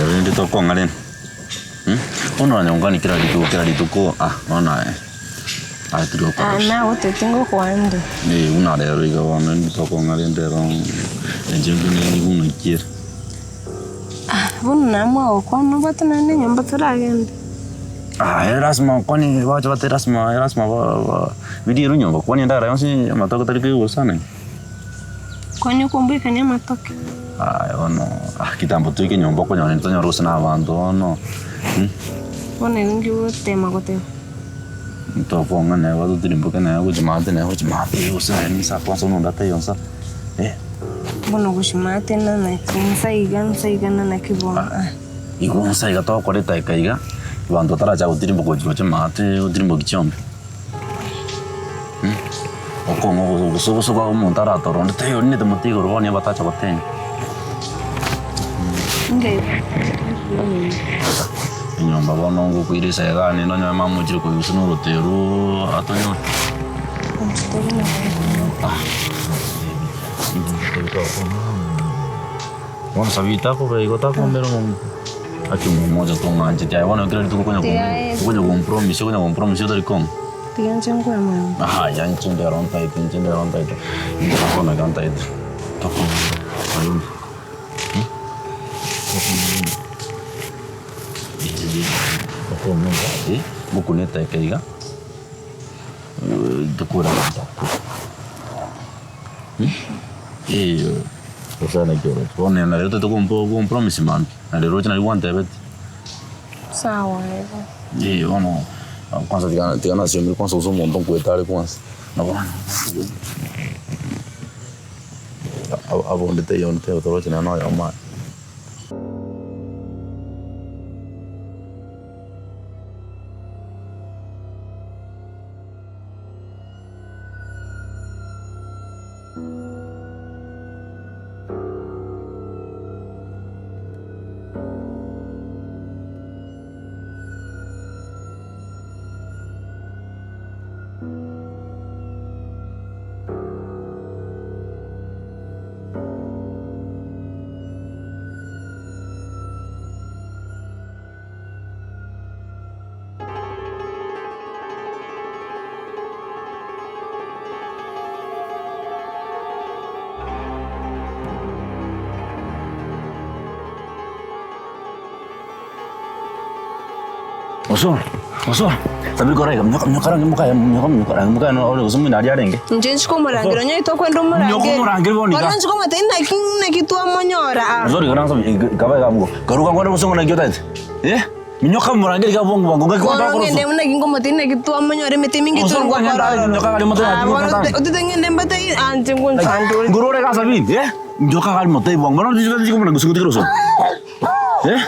Rero rende tokong'a rende Bono onye gokwana kera rituko kera rituko ah bono aye aye tari gokora Ah, bosa. nagotebia tingokwana. Eh, buna rero iga bono rende tokong'a rende ero inche mbuna buna ki ere. Ah, bono namua gokwana obwate naende enyomba toragende. Ah, ere lasima okwane bache batebe lasima lasima ba ba birierwe nyomba kwani endagera yonsi amatoke tari koigwa sana. Kwani okomboikania amatoke. Aye bono ah kitambo toike nyomba okonyora intwe tonyore gose na abanto bono Bono igo inki ogotema goteba? Tokong'a neba totirimboke neba gochia maate neba gochia maate gose aye nsa kwanza buna onde ataiyo nsa eh. Bono gochia maate na naki nsa iga nsa iga na naki bono ah. Igo nsa iga togokora edaika iga, abanto batarachaka gotirimboka gochia roche maate gotirimbokia chiombe. Okong'u gose gose omonto aratore onde taiyo orinete mote igoro bono nigo batacha gotenga. Enyomba bono ngokoira esaga iga naende onyore mama ochire koigusana na oroteru atonyore. Bono Sabita akoba igo takombera omonto. Gaki omocha tong'ancheti aye bono kera rituko okonya okonya kompromise okonya kompromise otari kong'a. Tiga inche nkwe mono. Yaya inche ndero ntaete inche ndero ntaete inche bono iga ntaete tokong'a tokong'a ngokuna eteke iga tokore abanto abwo. Gose naki oroche bono nari otagete kompromise mambia nari roche nari gwantebetie. Sawa igo. Eeh bono kwanza tiga tiga nasiomire kwanza gose omonto nkwete are kwanza nabo abonde taiyo onde taiyo toroche nonye na oyomo aye. Osoro, osoro, sabiri kora iga, minyoka, minyoka rangi mokaye, minyoka, minyoka rangi mokaye ore gose mwene aria arenge. Inche nchike omorangeri onye oito okwenda omorangeri. Minyoka omorangeri bono iga. Bono nchike omotebia naki naki twamonyora aa. Osoro ikaransa kaba iga abwo. Karuka nkwane gose ng'o naki otagete? Eh? Minyoka morangeri iga bwango bwango ngaki Bono kwataka ng'ende koroso. buna ki ngomotebi naki twamonyora emete eminge Osoro tore kwang'enda gokora aye ororo. minyoka gari mote Ah, naki bono gokata. otete ng'ende mbate ah inche ngonchande ore. Ngorore iga Sabini, eh? Minyoka gari motebi bwango bono tichi komona gose ngotige rosoro. Eh?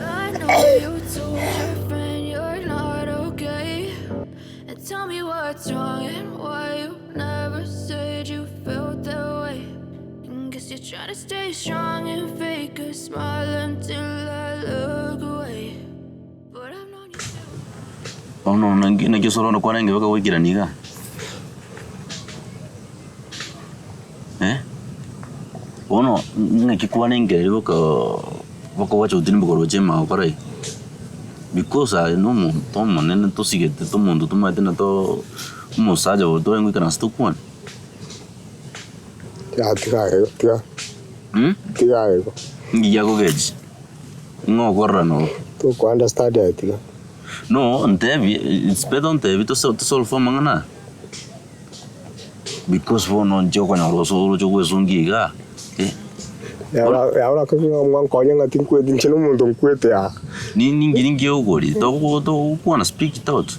I know you told your friend you're not okay. And tell me what's wrong and why you never said you felt that way. And guess you're trying to stay strong and fake a smile until I look away. But I've known you too. Bono naki naki osoro onde kwarenge bakagoikerania igaa? Eh? Bono ng'aki kwarenge boka bokogocha gotirimboka koroche emagokoro eye? Because aye na omonto omonene tosigete omonto tomaete na too omosacha oyo torenge goikaransa tokwane. Tiga tiga igo tiga tiga igo. Inki giakogechi? Ng'o okorora noro? Toko understand aye tiga. No ntebi it's better ontebi to solve amang'ana aya. Because bono inche okonyora ose oroche gwesungia igaa eh. Yaya orakoigwa ng'a mwankonya ng'a tinkweti inche na omonto nkwete aa. Ninki ninki ogoria togokwana speak it out.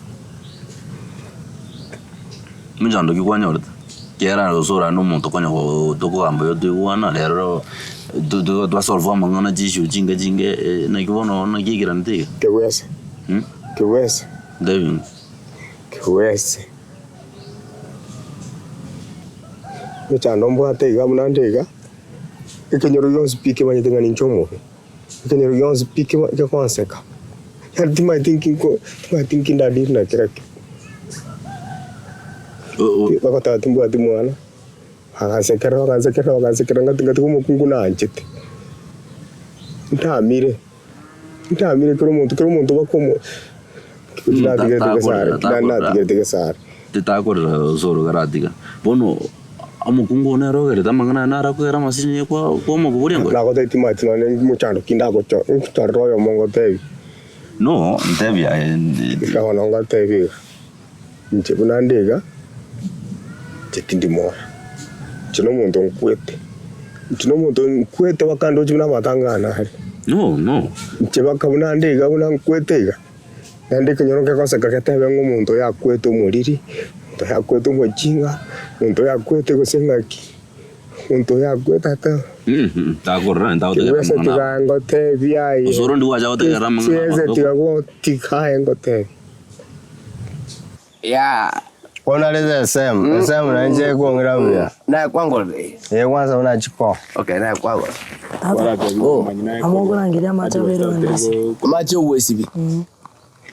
Mochando ki kwanyorete? Ekiagera gose orare na omonto okonya tokogamba oyo toigwana rero twasolve amang'ana chiissue chinge chinge naki bono naki ekeranete iga? Kebwese, kebwese, Ntebi ng'o? kebwese. Emechando mbwate iga buna nde iga, ekenyoro gionsi pi kemanyete ng'a ninche omobe, ekenyoro gionsi pi kema gekonseka, yaani timanyeti nki nko timanyeti nki ndadiri na kera ki. Bagoteba timbwati mwana, bagansekerera bagansekerera bagansekerera ngati ngatiga omokungu naanchete, ntamire. Ntamire kera omonto, kera omonto bakomo natigerete gesare, natigerete gesare. Titakorera osoro karatiga. Bono omokungu one nere ogerete amang'ana aya naro akogera amasini kwa omoboria ngore. Nagotebia timanyeti nonye mochando ki ndagocho nchorere oyomo ngotebie. No, ntebie aye. Ika bono ngotebie iga, inche buna nde iga, inche tindi moyo, inche nomonto nkwete, inche nomonto nkwete mpaka ndoche buna amatanga ane are. No, no. Inche mpaka buna nde iga buna nkwete iga, naende ekenyoro nkegoseka getebe ng'a omonto oyo akwete omoriri, omonto oyo akwete omochinga, omonto oyo akwete gose ng'aki, omonto oyo akwete ata. Takorora ntagotegerera Chiese amang'ana tiga abo. ngotebie aye. Osoro ndigwacha gotegerera amang'ana Chiese abo. tiga gotiga aye ngotebie. Yeah. Bono narete esemo, esemo naye inche ekong'ira buya. Naye kwangorire. Ee kwanza buna chikoo. Okay, naye kwagora. Tata, amo okorangeria amache abeire onde. Amache ogwesibia.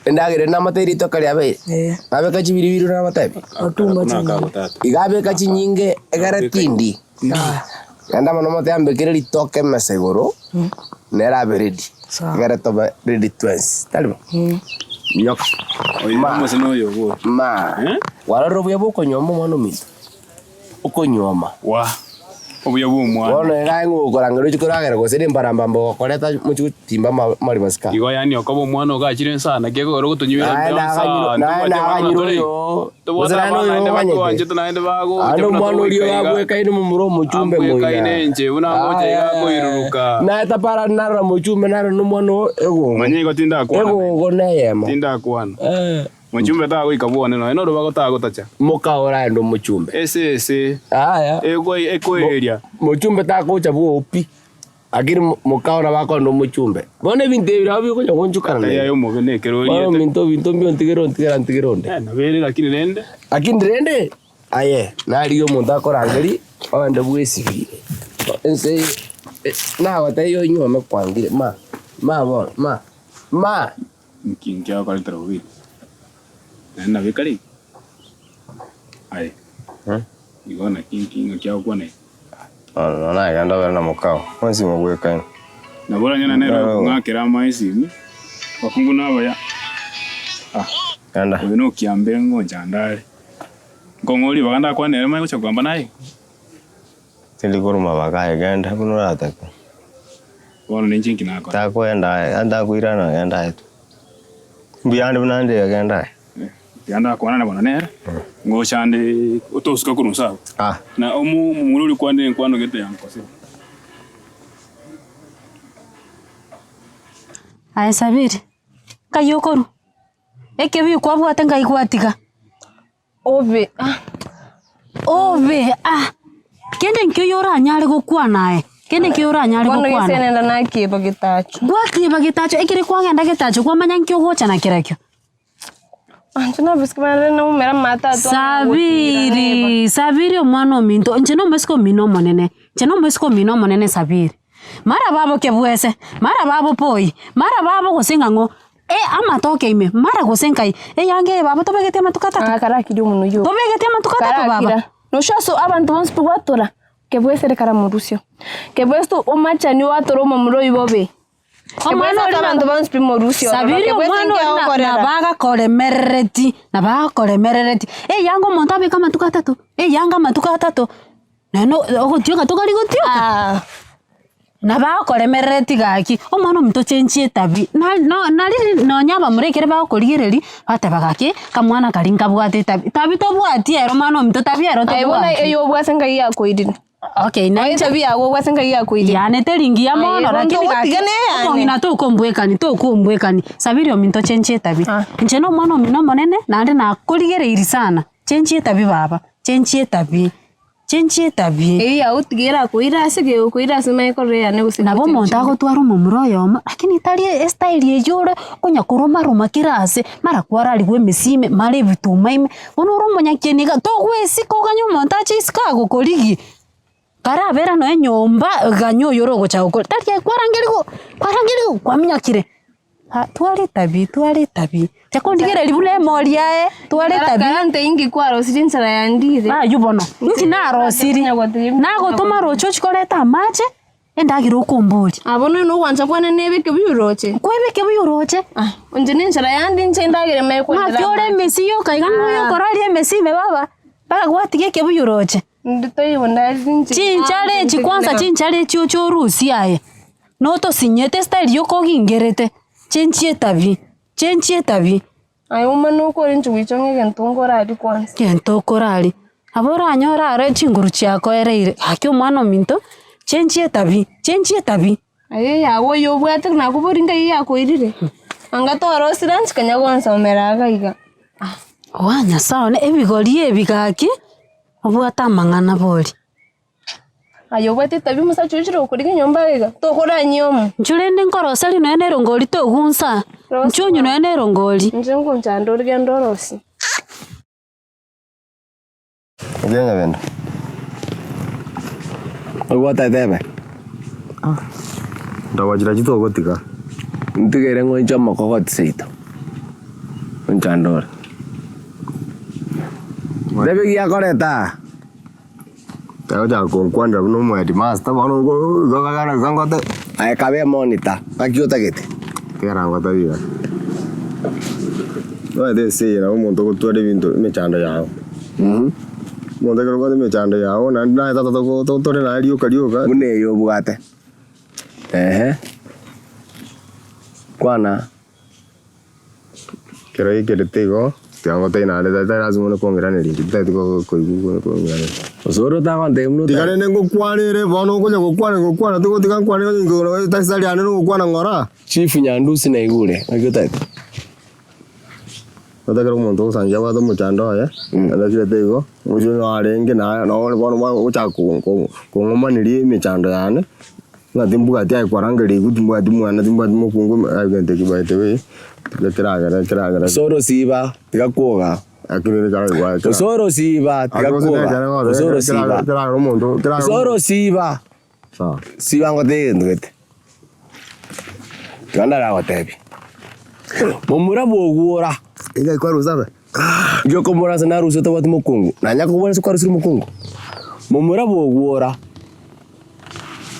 Endagera ere namate ritoka riabeire. Ee. Nabeka chibiribiri namatebi. Otumba chinyinge. Iga abeka chinyinge egere tindi. Naende amo nomote ambekere ritoke emesa igoro, nere abe ready. Sawa. Egere tobe ready twensi, tari bo? Nyoka. Ma, ma, kwarorire obuya bwa okonyuoma omwana ominto? Okonyuoma. Wa, obuya bwa omwana. Bono iga aye ng'o okorangeria ochie koragera gose ne embarambamba ogokoreta mochie gotimba ama amaribasi ka. Igo yaani okoba omwana ogachire nsa naki ekogera ogotonywera Naye embeo nsa naganyire naye ntobwati abana naganyire tore oyo tobwate gose naende abana oyo naende omanyete. batwanchete naende bagocha Naende buna omwana oria togoika iga abwekaine momura omochumbe moina. Ambwekaine inche buna ngocha iga akoiruruka. Naye tapara narora mochumbe narora nomwana oo egogo. Manya igo tindakwana naende. Egogo neyemo. Tindakwana. Eh. Mochumbe tagoika bwone nonya norobago tagotacha. Moka oraende omochumbe. Ese ese Yaya. ekoeria. Mochumbe tagocha bwoo pi. Lakini moka one bakorenda omochumbe. Bono ebinto ebi nabo bikonya gonchukana Tari aye omobe nekero Bono oriete. ominto ebinto mbio ntigere ontigere antigere onde. Eh, nabo ere lakini rende. Lakini rende aye narigia omonto akorangeria ogende bwesibie. Ense eye nagotebia onyuome kwangire ma ma bono ma ma. Nki nkiagokoretera bobe iga? Naende nabo ekare iga? Aye, igo naki nki ng'aki agokwana iga? Bono nagenda obere na mokao, bonsi mogwekaine. Nabo oranyore nere okong'akera amaesimi, abakungu nabaya. Ah, Genda. oyo nokiambe ngonchanda are. Nkong'o ribaga ndakwane nere manye gocha kogamba naye iga. Tindi koruma bakaye genda buna oratake. Bono ninche inki nakora? Takoenda aye, takoirana genda aye tu. Mbuya ande buna ande iga genda aye. Tiga ndakwanane bono nere, ngocha ande otosuka korwa inse abwo. Ah. Na omo omomura oria okwanire enkwano gete yankosire. Aye Sabiri, nkai okorwa? Ekebiu kwabwate nkai gwatiga? Obe ah. Obe ah. Kende nkio oyo oranyare gokwana aye, kende nkio oranyare Bono gese gokwana. nenda nakieba getacho. Gwakieba getacho, ekere kwagenda getacho kwamanya nki ogocha na kerokio. Anche nabisike bare naumera amate atwa Sabiri, Sabiri omwana ominto, inche na omosike omino omonene, inche na omosike omino omonene Sabiri. Mara babo kebwese, mara babo poi, mara babo gose ng'a ng'o. Amatoke ime, mara gose nkai, eyange eye baba tobegeti amatuko atato? Ah, karakire omonwa oyio. Tobegeti amatuko atato baba? Karakira. Nosio ase abanto bonsi pi gwatora, kebwesere karamorusio. Kebwese omachani oatora omomura oyio bobe. Kebwese Omwana ase oria abanto bonsi pi morusio ororo. Sabiri Kebwese omwana oria na- nkiagokorera. nabagakoremerereti, nabagakoremerereti, eyanga omonto abeke amatuko atato, eyanga amatuko atato, naende ogotioka tokari gotioka? Ah. Nabakoremerereti gaki, omwana omonto ochenchie etabi, na no nari nonya abamura ekere bagokorigereria, bateba gaki, kamwana karia nkabwate etabi, tabi tobwati ero mwana ominto tabi ero Aye bono tobwati. eywo obwate nkai yakoirire. Okay, Aye nainche etabi yago obwate nkai yakoirire. yane teri ngiya Aye mono bono lakini gaki, togotiga neyane. omong'ina tokombwekani tokombwekani, sabiri ominto ochenchie etabi. Ah. Inche na omwana omino omonene, naende nakorigereirie sana, chenchia etabi baba, chenchia etabi. Chenchia etabi. Eyio yagotiga erakoira ase gegokoira ase omanye korora eyane gose Nabo omonto agotwara omomura oyomo, lakini tari estyle eyio ore konya koroma roma kera ase, mara kwararigwa emesii ime, mara ebituma ime, bono ore omonyakieni iga, togwesika oganye omonto ache isiko agokorigie. Karabera nonya enyomba, ganya oyio ore ogocha gokora, tari aye kwarangerigwa kwarangerigwa kwaminyokire, ah tware etabi tware etabi, chakondigereria buna emori aye, tware etabi. Talanta inki kwarosirie enchera yandire? Aywo bono, inki narosirie? Nagotoma roche ochie koreta amache, endagera okomboria. Abwo nonya nogwancha kwane nebeke buya oroche. Kwebeke buya oroche. Ah, inche nenchera yande inche endagera emanye Ng'aki kwendera ore amache. emesi yoka iga ng'o oyokoraria emesi ime baba, mpaka gwatiga ekebuya oroche. Inde taibo ndari inche. Chinchara echi kwanza chinchara echi oche orusie aye, notosinyete estyle yoka ogingerete, chenchia etabi, chenchia etabi. Aye omanye okore inche goicha ng'a egento nkoraria kwanza. Egento okoraria, nabo oranyore aro chinguru chiakoereire, gaki omwana ominto, chenchia etabi, chenchia etabi. Aye yago oyio obwate nakoboria ngai yakoirire, anga torosire inche kanya gonsomera iga iga. Waa Nyasae one, ebigori ebi gaki, obwate amang'ana bori. Aye obwate etabi omosacha oyo ochire gokorigia enyomba iga, tokoranyia omo. Inchuo rende nkoroserie nonya na erongori togunsa, inchuo onywe nonya na erongori. Inche ngonchanda orogendo orosie. Ekiagera nyabende. Ogwatete ebe. Ndagwachira chitogotiga. Ntigere ng'oinche omokogoti seito, onchande ore. Nebe giakoreta aa. Tagochaka konkwanera buna omo headmaster bono igo iga ngote. Aye kabe emonitor, ng'aki otagete? Tigara ngotebi iga. Omanyete ense eye nabo omonto ogotwara ebinto emechando yago. Omonto ekero obwate emechando yago naende naye tata toko tore naye rioka rioka. Buna eye obwate, ehe, kwana. Ekero gekerete igo, tiga ngotebi naende tari lasima one kong'iraneria inche titageti koigwa kong'iraneria. Gose ore otagontebia buna Tiga otari. rende ngokwanere bono okonya gokwana gokwana tigotiga nkwane onye inche tari tari yane nogokwana ng'ora. Chief Nyandusi naigure, naki otagete? Gose ekero omonto ogosangia abwate omochando oye, naende akirete igo, omochie oyo arenge naye noro bono ogochaka kong'omaneria emechando yane. Ng'a timbwati aye kwarangeria timbwati mwana timbwati mokungu egento eki by the way tiga keragere keragere. Osoro siba tiga kwoga. Lakini ekero Osoro siba tiga kwoga. Osoro siba. keragere omonto keragere Osoro siba. Sawa. Siba ngotebie egento gete. Tiga ndaragotebi. Momura bwogwora. Iga kwarusa abe. Inki okomora ase narusia otabwati mokungu? Nanya kobua ase kwarusirie omokungu? Momura bwogwora.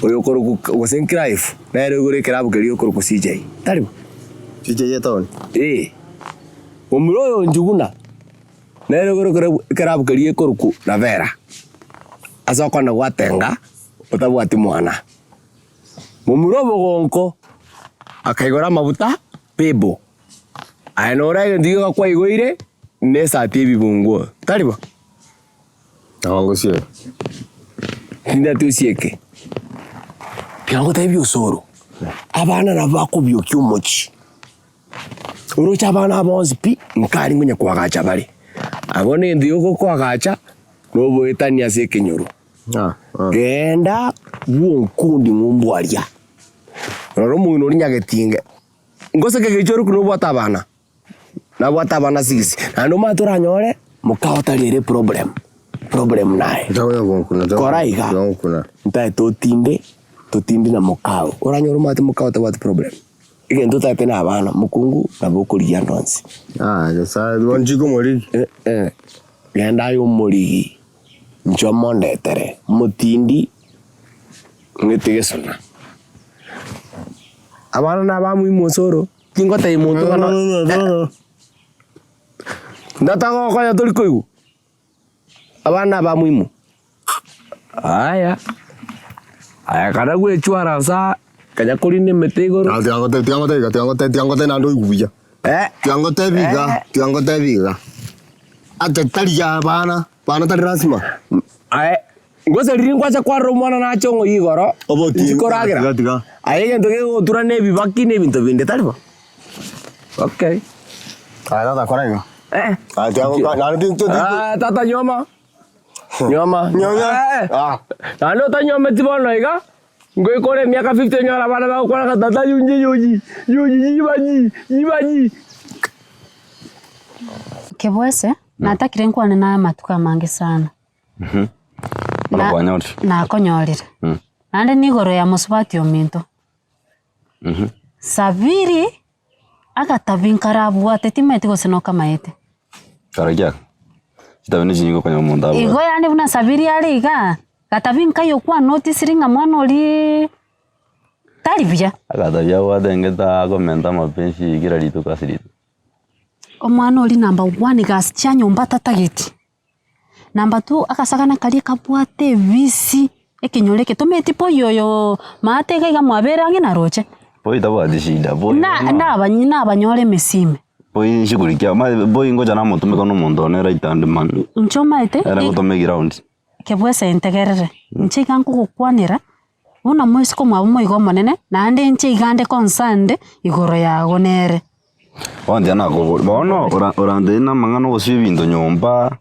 Oyo okorokwa gose Clive, nere oigure ekerabu keria okorokwa CJ. Tari bo? CJ etown. Ee. Momura oyo Njuguna, nere oigure ekerabu ekerabu keria ekorokwa Ravera. Ase okona gwatenga, otabwati mwana. Momura obogonko, akaigora amabuta, Pebo. Aye nore egento gioka kwaigoire, na esati ebibunguo. Tari bo? Nabo ngosieka. Tindati osieke. Tiga ngotebie osoro, abana nabo bakobiokia omochie. Oroche abana aba bonsi pi, nkare nkonya koagacha bare. Abwo nento ya ogokoagacha, na oboetani ase ekenyoro. Genda bw'onkundi ng'umbu aria. Rora omong'ina oria nyagetinge. Ngose kegecho ore korwa nobwate abana. Nabwate abana six, naende omanyete toranyore mokao tari ere problem, problem naye. Kora iga, ntaete otinde, totinde na mokao, oranyore omanyete mokao tabwati problem. Egento otagete na abana, mokungu nabo okorigia ande onsi. Eh eh, genda aye omorigi, inche omondetere, omotindi, ng'ete gesona. Abana nabamoima osoro. Tingotebia monto ng'a no- Ndatagokonya tori koigwa, abana abamuimu. Aya, aya kara gwechwara ase kanya korina emete igoro. Tiga ngotebi, tiga ngotebi iga, tiga ngotebi, tiga ngotebi naende oigwe buya. Tiga ngotebi iga, tiga ngotebi iga, ate tari ya abana, bana tari lasima. Aye, Gose riria nkwacha kwarora omwana nache ong'oyia igoro, Obotinga, nchikoragera. tiga, tiga. Aye egento kegogotura na ebibaki na ebinto binde, tari bo? Okay. Aye tata kora iga. Eh. Aye tiga goka, naende tin- tin- tin- Ah, tata nyoma. Nyoma. Nyoma. Eh. Ah. Naende otanyometi bono iga, ngoika ore emiaka 50 onyore abana bagokwana ng'a tata yonye yoyi, yoyi yibanyi, yibanyi. Kebwese, natakire nkwane naye amatuko amange sana. Bono Na- kwanyorire. Nakonyorire. Mm. Naende nigoro ya mosubati ominto. Mhm. Sabiri, agatabi nkarabwate timanyeti gose nokamaete. Kare ki aka? Chitabi ne chinyinga okonyora omonto abwate. Igo yaani buna Sabiri are igaa, gatabi nkaiyo kwanotisiri ng'a mwana oria tari buya. Agatabi abwate engeta akomenta amapensi kera rituko ase rituko. Omwana oria number one gasi chia nyomba tatageti. Number two agasagana karia kabwate ebisi ekenyoro eke tomanyeti boy oyo maate iga iga mwabere ang'e na roche. Boy tabwati shida, boy Na bono- nabany nabanyore emesime. Boy shughulikia, omanyete boy ngocha namotumeka na omonto one right hand man. Inche omanyete, Ere gotoma eground. kebwesa entegerere, inche iga nkogokwanera, buna moisiko omwabo moigo omonene, naende inche iga nde concerned igoro yago nere. Bono tiga nakoboria, bono ora orantebi na amang'ana ogosibia ebinto nyomba,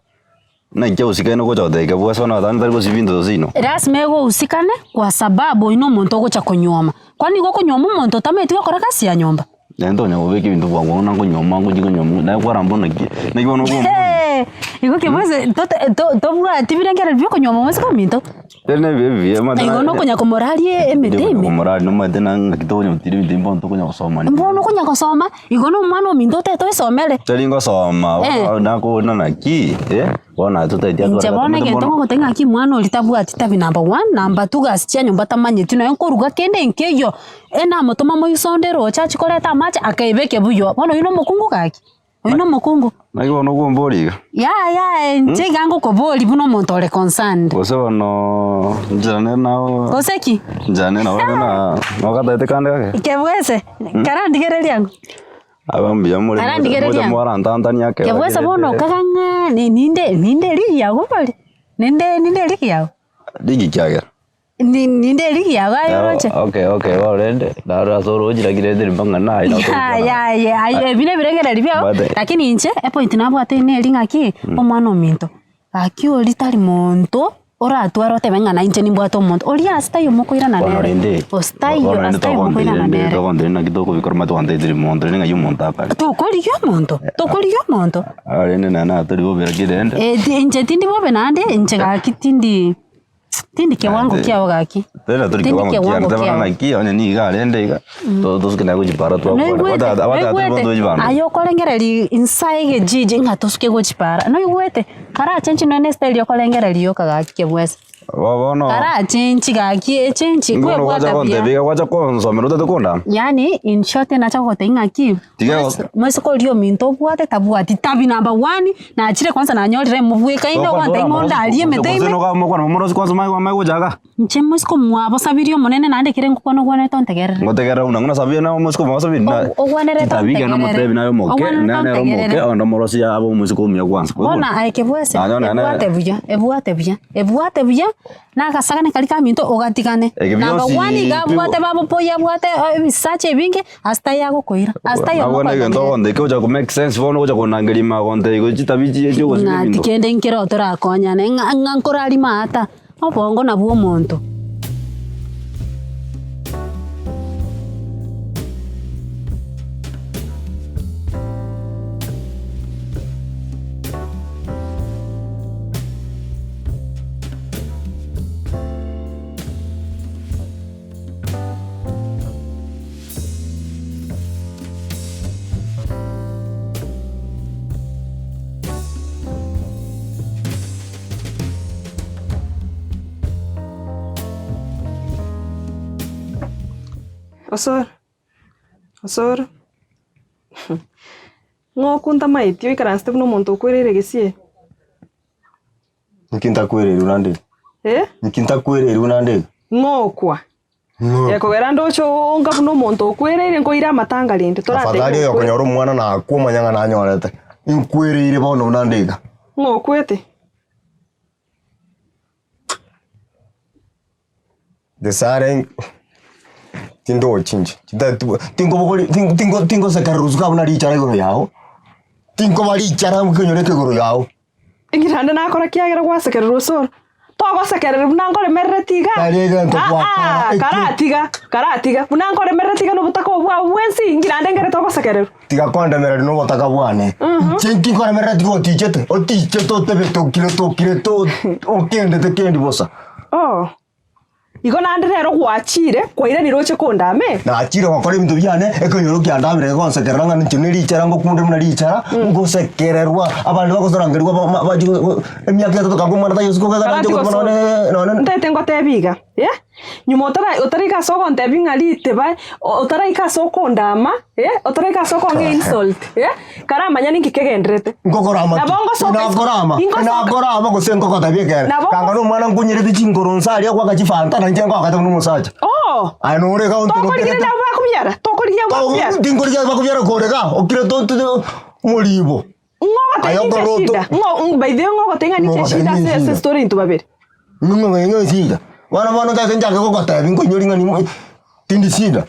naki ogosikani ogocha gotebia kebwase bono abatani tari gosibia ebinto seino. Lasima egohusikane kwa sababu oyio na omonto ogocha konyuoma, kwani nigo okonyuoma omonto otamanyeti gokora gasi ya nyomba? Naende tonya kobeka ebinto bwango buna nkonyuoma ngochia konyuoma naye kwarambwa naki, naki bono okombori. Igo kebwase tote to- tobwati birengererio bia okonyuoma omosike ominto. Teri na ebibe ebiya omanyete Igo nokonya komoraria emete ime. Komoraria nomanyete na ng'aki tokonya gotira ebinto ebi bono tokonya gosomania. Mbono okonya gosoma, igo na omwana ominto otagete oesomere. Tari ngosoma Eh. nakona naki eh, bono aye totaeti Inche bono egento ngogotebia ng'aki mwana oria tabwati tabi number one, number two gasi chia nyomba tamanyeti nonya nkoruga kende nkeiyo, enamotoma moiso onde roche achie koreta amache akaebeke buya, bono oyio na omokungu gaki. Oyio nomokungu. Naki bono okomboria iga? Yaya inche iga ngokoboria buna omonto ore concerned. Gose bono nchera nere nao. Gose ki? Nchera nere nabo na nogataete kande gake. Kebwese, karandigereria ang'o? Aba mbuya more Karandigereria mocha ang'o? mwarantantania ekero Kebwese bono okaga ng'a ninde ninde erigi yago bori? Ninde ninde erigi yago? Rigi kiagera. Ninde erigi yago aye oroche? Okay, okay, bono rende, naro ase oroche lakini rende rimba ng'a naye nabo togokwana. Yaya, aye ebi nebirengererio biao, Mbwate. lakini inche epoint nabwate neri ng'aki, omwana ominto, gaki oria tari monto oratware otebe ng'a nainche nimbwate omonto, oria ase taiyo mokoirana Bono nere, rende, gose taiyo bono rende ase taiyo togontiri mokoirana rende, nere. togontiri naki tokobikora omanyete gwantebirie monto rende ng'ai omonto akare. Tokorigia omonto, tokorigia omonto. Aa rende nere natori bobe lakini rende. Ti inche tindi bobe naende, inche gaki tindi. Tindi kiwango kiao gaki. Tena tori Tindi kiwango kiane kiwango tebana kiao. naki onye niga arende iga to- tosuke naye gochipara twakwana Noigwete, Abata- abatata noigwete, bonsi tochibanda. aye okorengereria insa egejiji ng'a tosuke gochipara, noigwete? Karachenchi nonya na estyle okorengereria yoka gaki kebwese. Bo- Bono Karachenchi gaki echenchi, bono gwacha kwebwata buya. kontebia iga gwacha konsomera otagete kondama. Yaani in short nacha gogotebia ng'aki, Tiga moise moiseke oria ominto obwate tabwati tabi number one, nachire kwanza nanyorire mobwekaine ogontebia ng'a ondarie emete ime. Mokwana momorosi kwanza omanye omanye gocha igaa. Inche moiseke omwabo sabirie omonene naende ekere ngokwana ogwenerete ontegerere. Ngotegerera buna ng'ina sabiri na omosike omwabo sabiri na Ogw- ogwenerete chitabi ekero ontegerere. namotebi naye omoke Ogwenerete naye nere omoke ontegerere. onde omorosi abe omosike omuya kwanza. Bono aye kebwese, Naye nonye ebwate buya, ebwate buya, ebwate buya, na agasagane karia kaminto ogatigane. Eke Number bionsi one iga pi- abwate baboboyia abwate ebisacha ebinge, ase taiyo agokoira, ase taiyo Nabo omokoenda egento nere. ogontebia kegocha ko make sense bono ogocha konangeria ime agontebia igo chitabi chiria chia ogosibia Ng'a ebinto. tikende nkero torakonyane, ng'a ng'a nkorarima ata, obongo nabwo omonto. Osoro, osoro, ng'o okontamaeti oikaransete buna omonto okwereire gesieri? Inki ntakwereirwe naende iga? Eh? Inki ntakwereirwe naende iga? Ng'o okwa? Ng'o? Ekogera ndoche onga buna omonto okwereire nkoire amatanga rende toratebe Afadhali oyo okwe. okonyora omwana nakwo omanye ng'a nanyorete. Inkwereire bono buna nde iga. Ng'o okwete? Gesare tindochi inche, tintageti tinkobogori tin- tingo tingosekerera usuka buna richara igoro yago, tinkoba richara nkenyore ekegoro yago. Inki naende nakora kiagera gwasekererwa osoro? Togosekererwa buna nkoremerereti iga? Tari egento Ah, gwakora, ah, ekio- karatiga, karatiga, buna nkoremerereti iga na obotaka obwo bwao bwensi, inki naende nkere togosekererwa? Tiga kondemereria na obotaka bwane. Inche inki nkoremerereti iga otichete? Otichete otebete okirete okirete o- okendete kendi bosa. Oh. Igo naende rero gwachire, kwairanire oche kondama eh? Nachire gokora ebinto biane, ekenyoro kiandamire gegonsekerera ng'a inche ne richara ngokunde buna richara, ngosekererwa, abande bagosorangerigwa ba- ba- bachie go- go- emiaka etato kanga omwana taiyo isiko Karati inche gotuma gosoro. nonye nonye Ntaete ngotebie iga, eh, nyuma otara otaraika ase ogontebia ng'a riteba, o- otaraika ase okondama, eh, otaraika ase okong'a insult, eh, karamanya ninki kegenderete. Nkokorama ki? Nabo ngosoka isiko- Nakorama, ingosoka- nakorama gose nkogotebia ekeene. Nabo Kanga na omwana nkunyerete chinkoro nse aria gwaka chifanta na inche nkogokete buna omosacha. Oo! Aye nore iga onto Tokorigia nokirete. nabo bakobiara, tokorigia bakobiara. Tinkorigia bakobiara kore iga, okire to- to- to- omoribo. Ng'o Aye ogotebia ninche okore oto- shida? Ng'o by the way ng'o ogotebia ng'a ninche Ng'o shida ogotebia ase ninche ase shida? story intwe babere? Ng'o ng'o shida. Bono bono ntagete nchake gogotebia nkoinyori ng'a nimo tindi shida.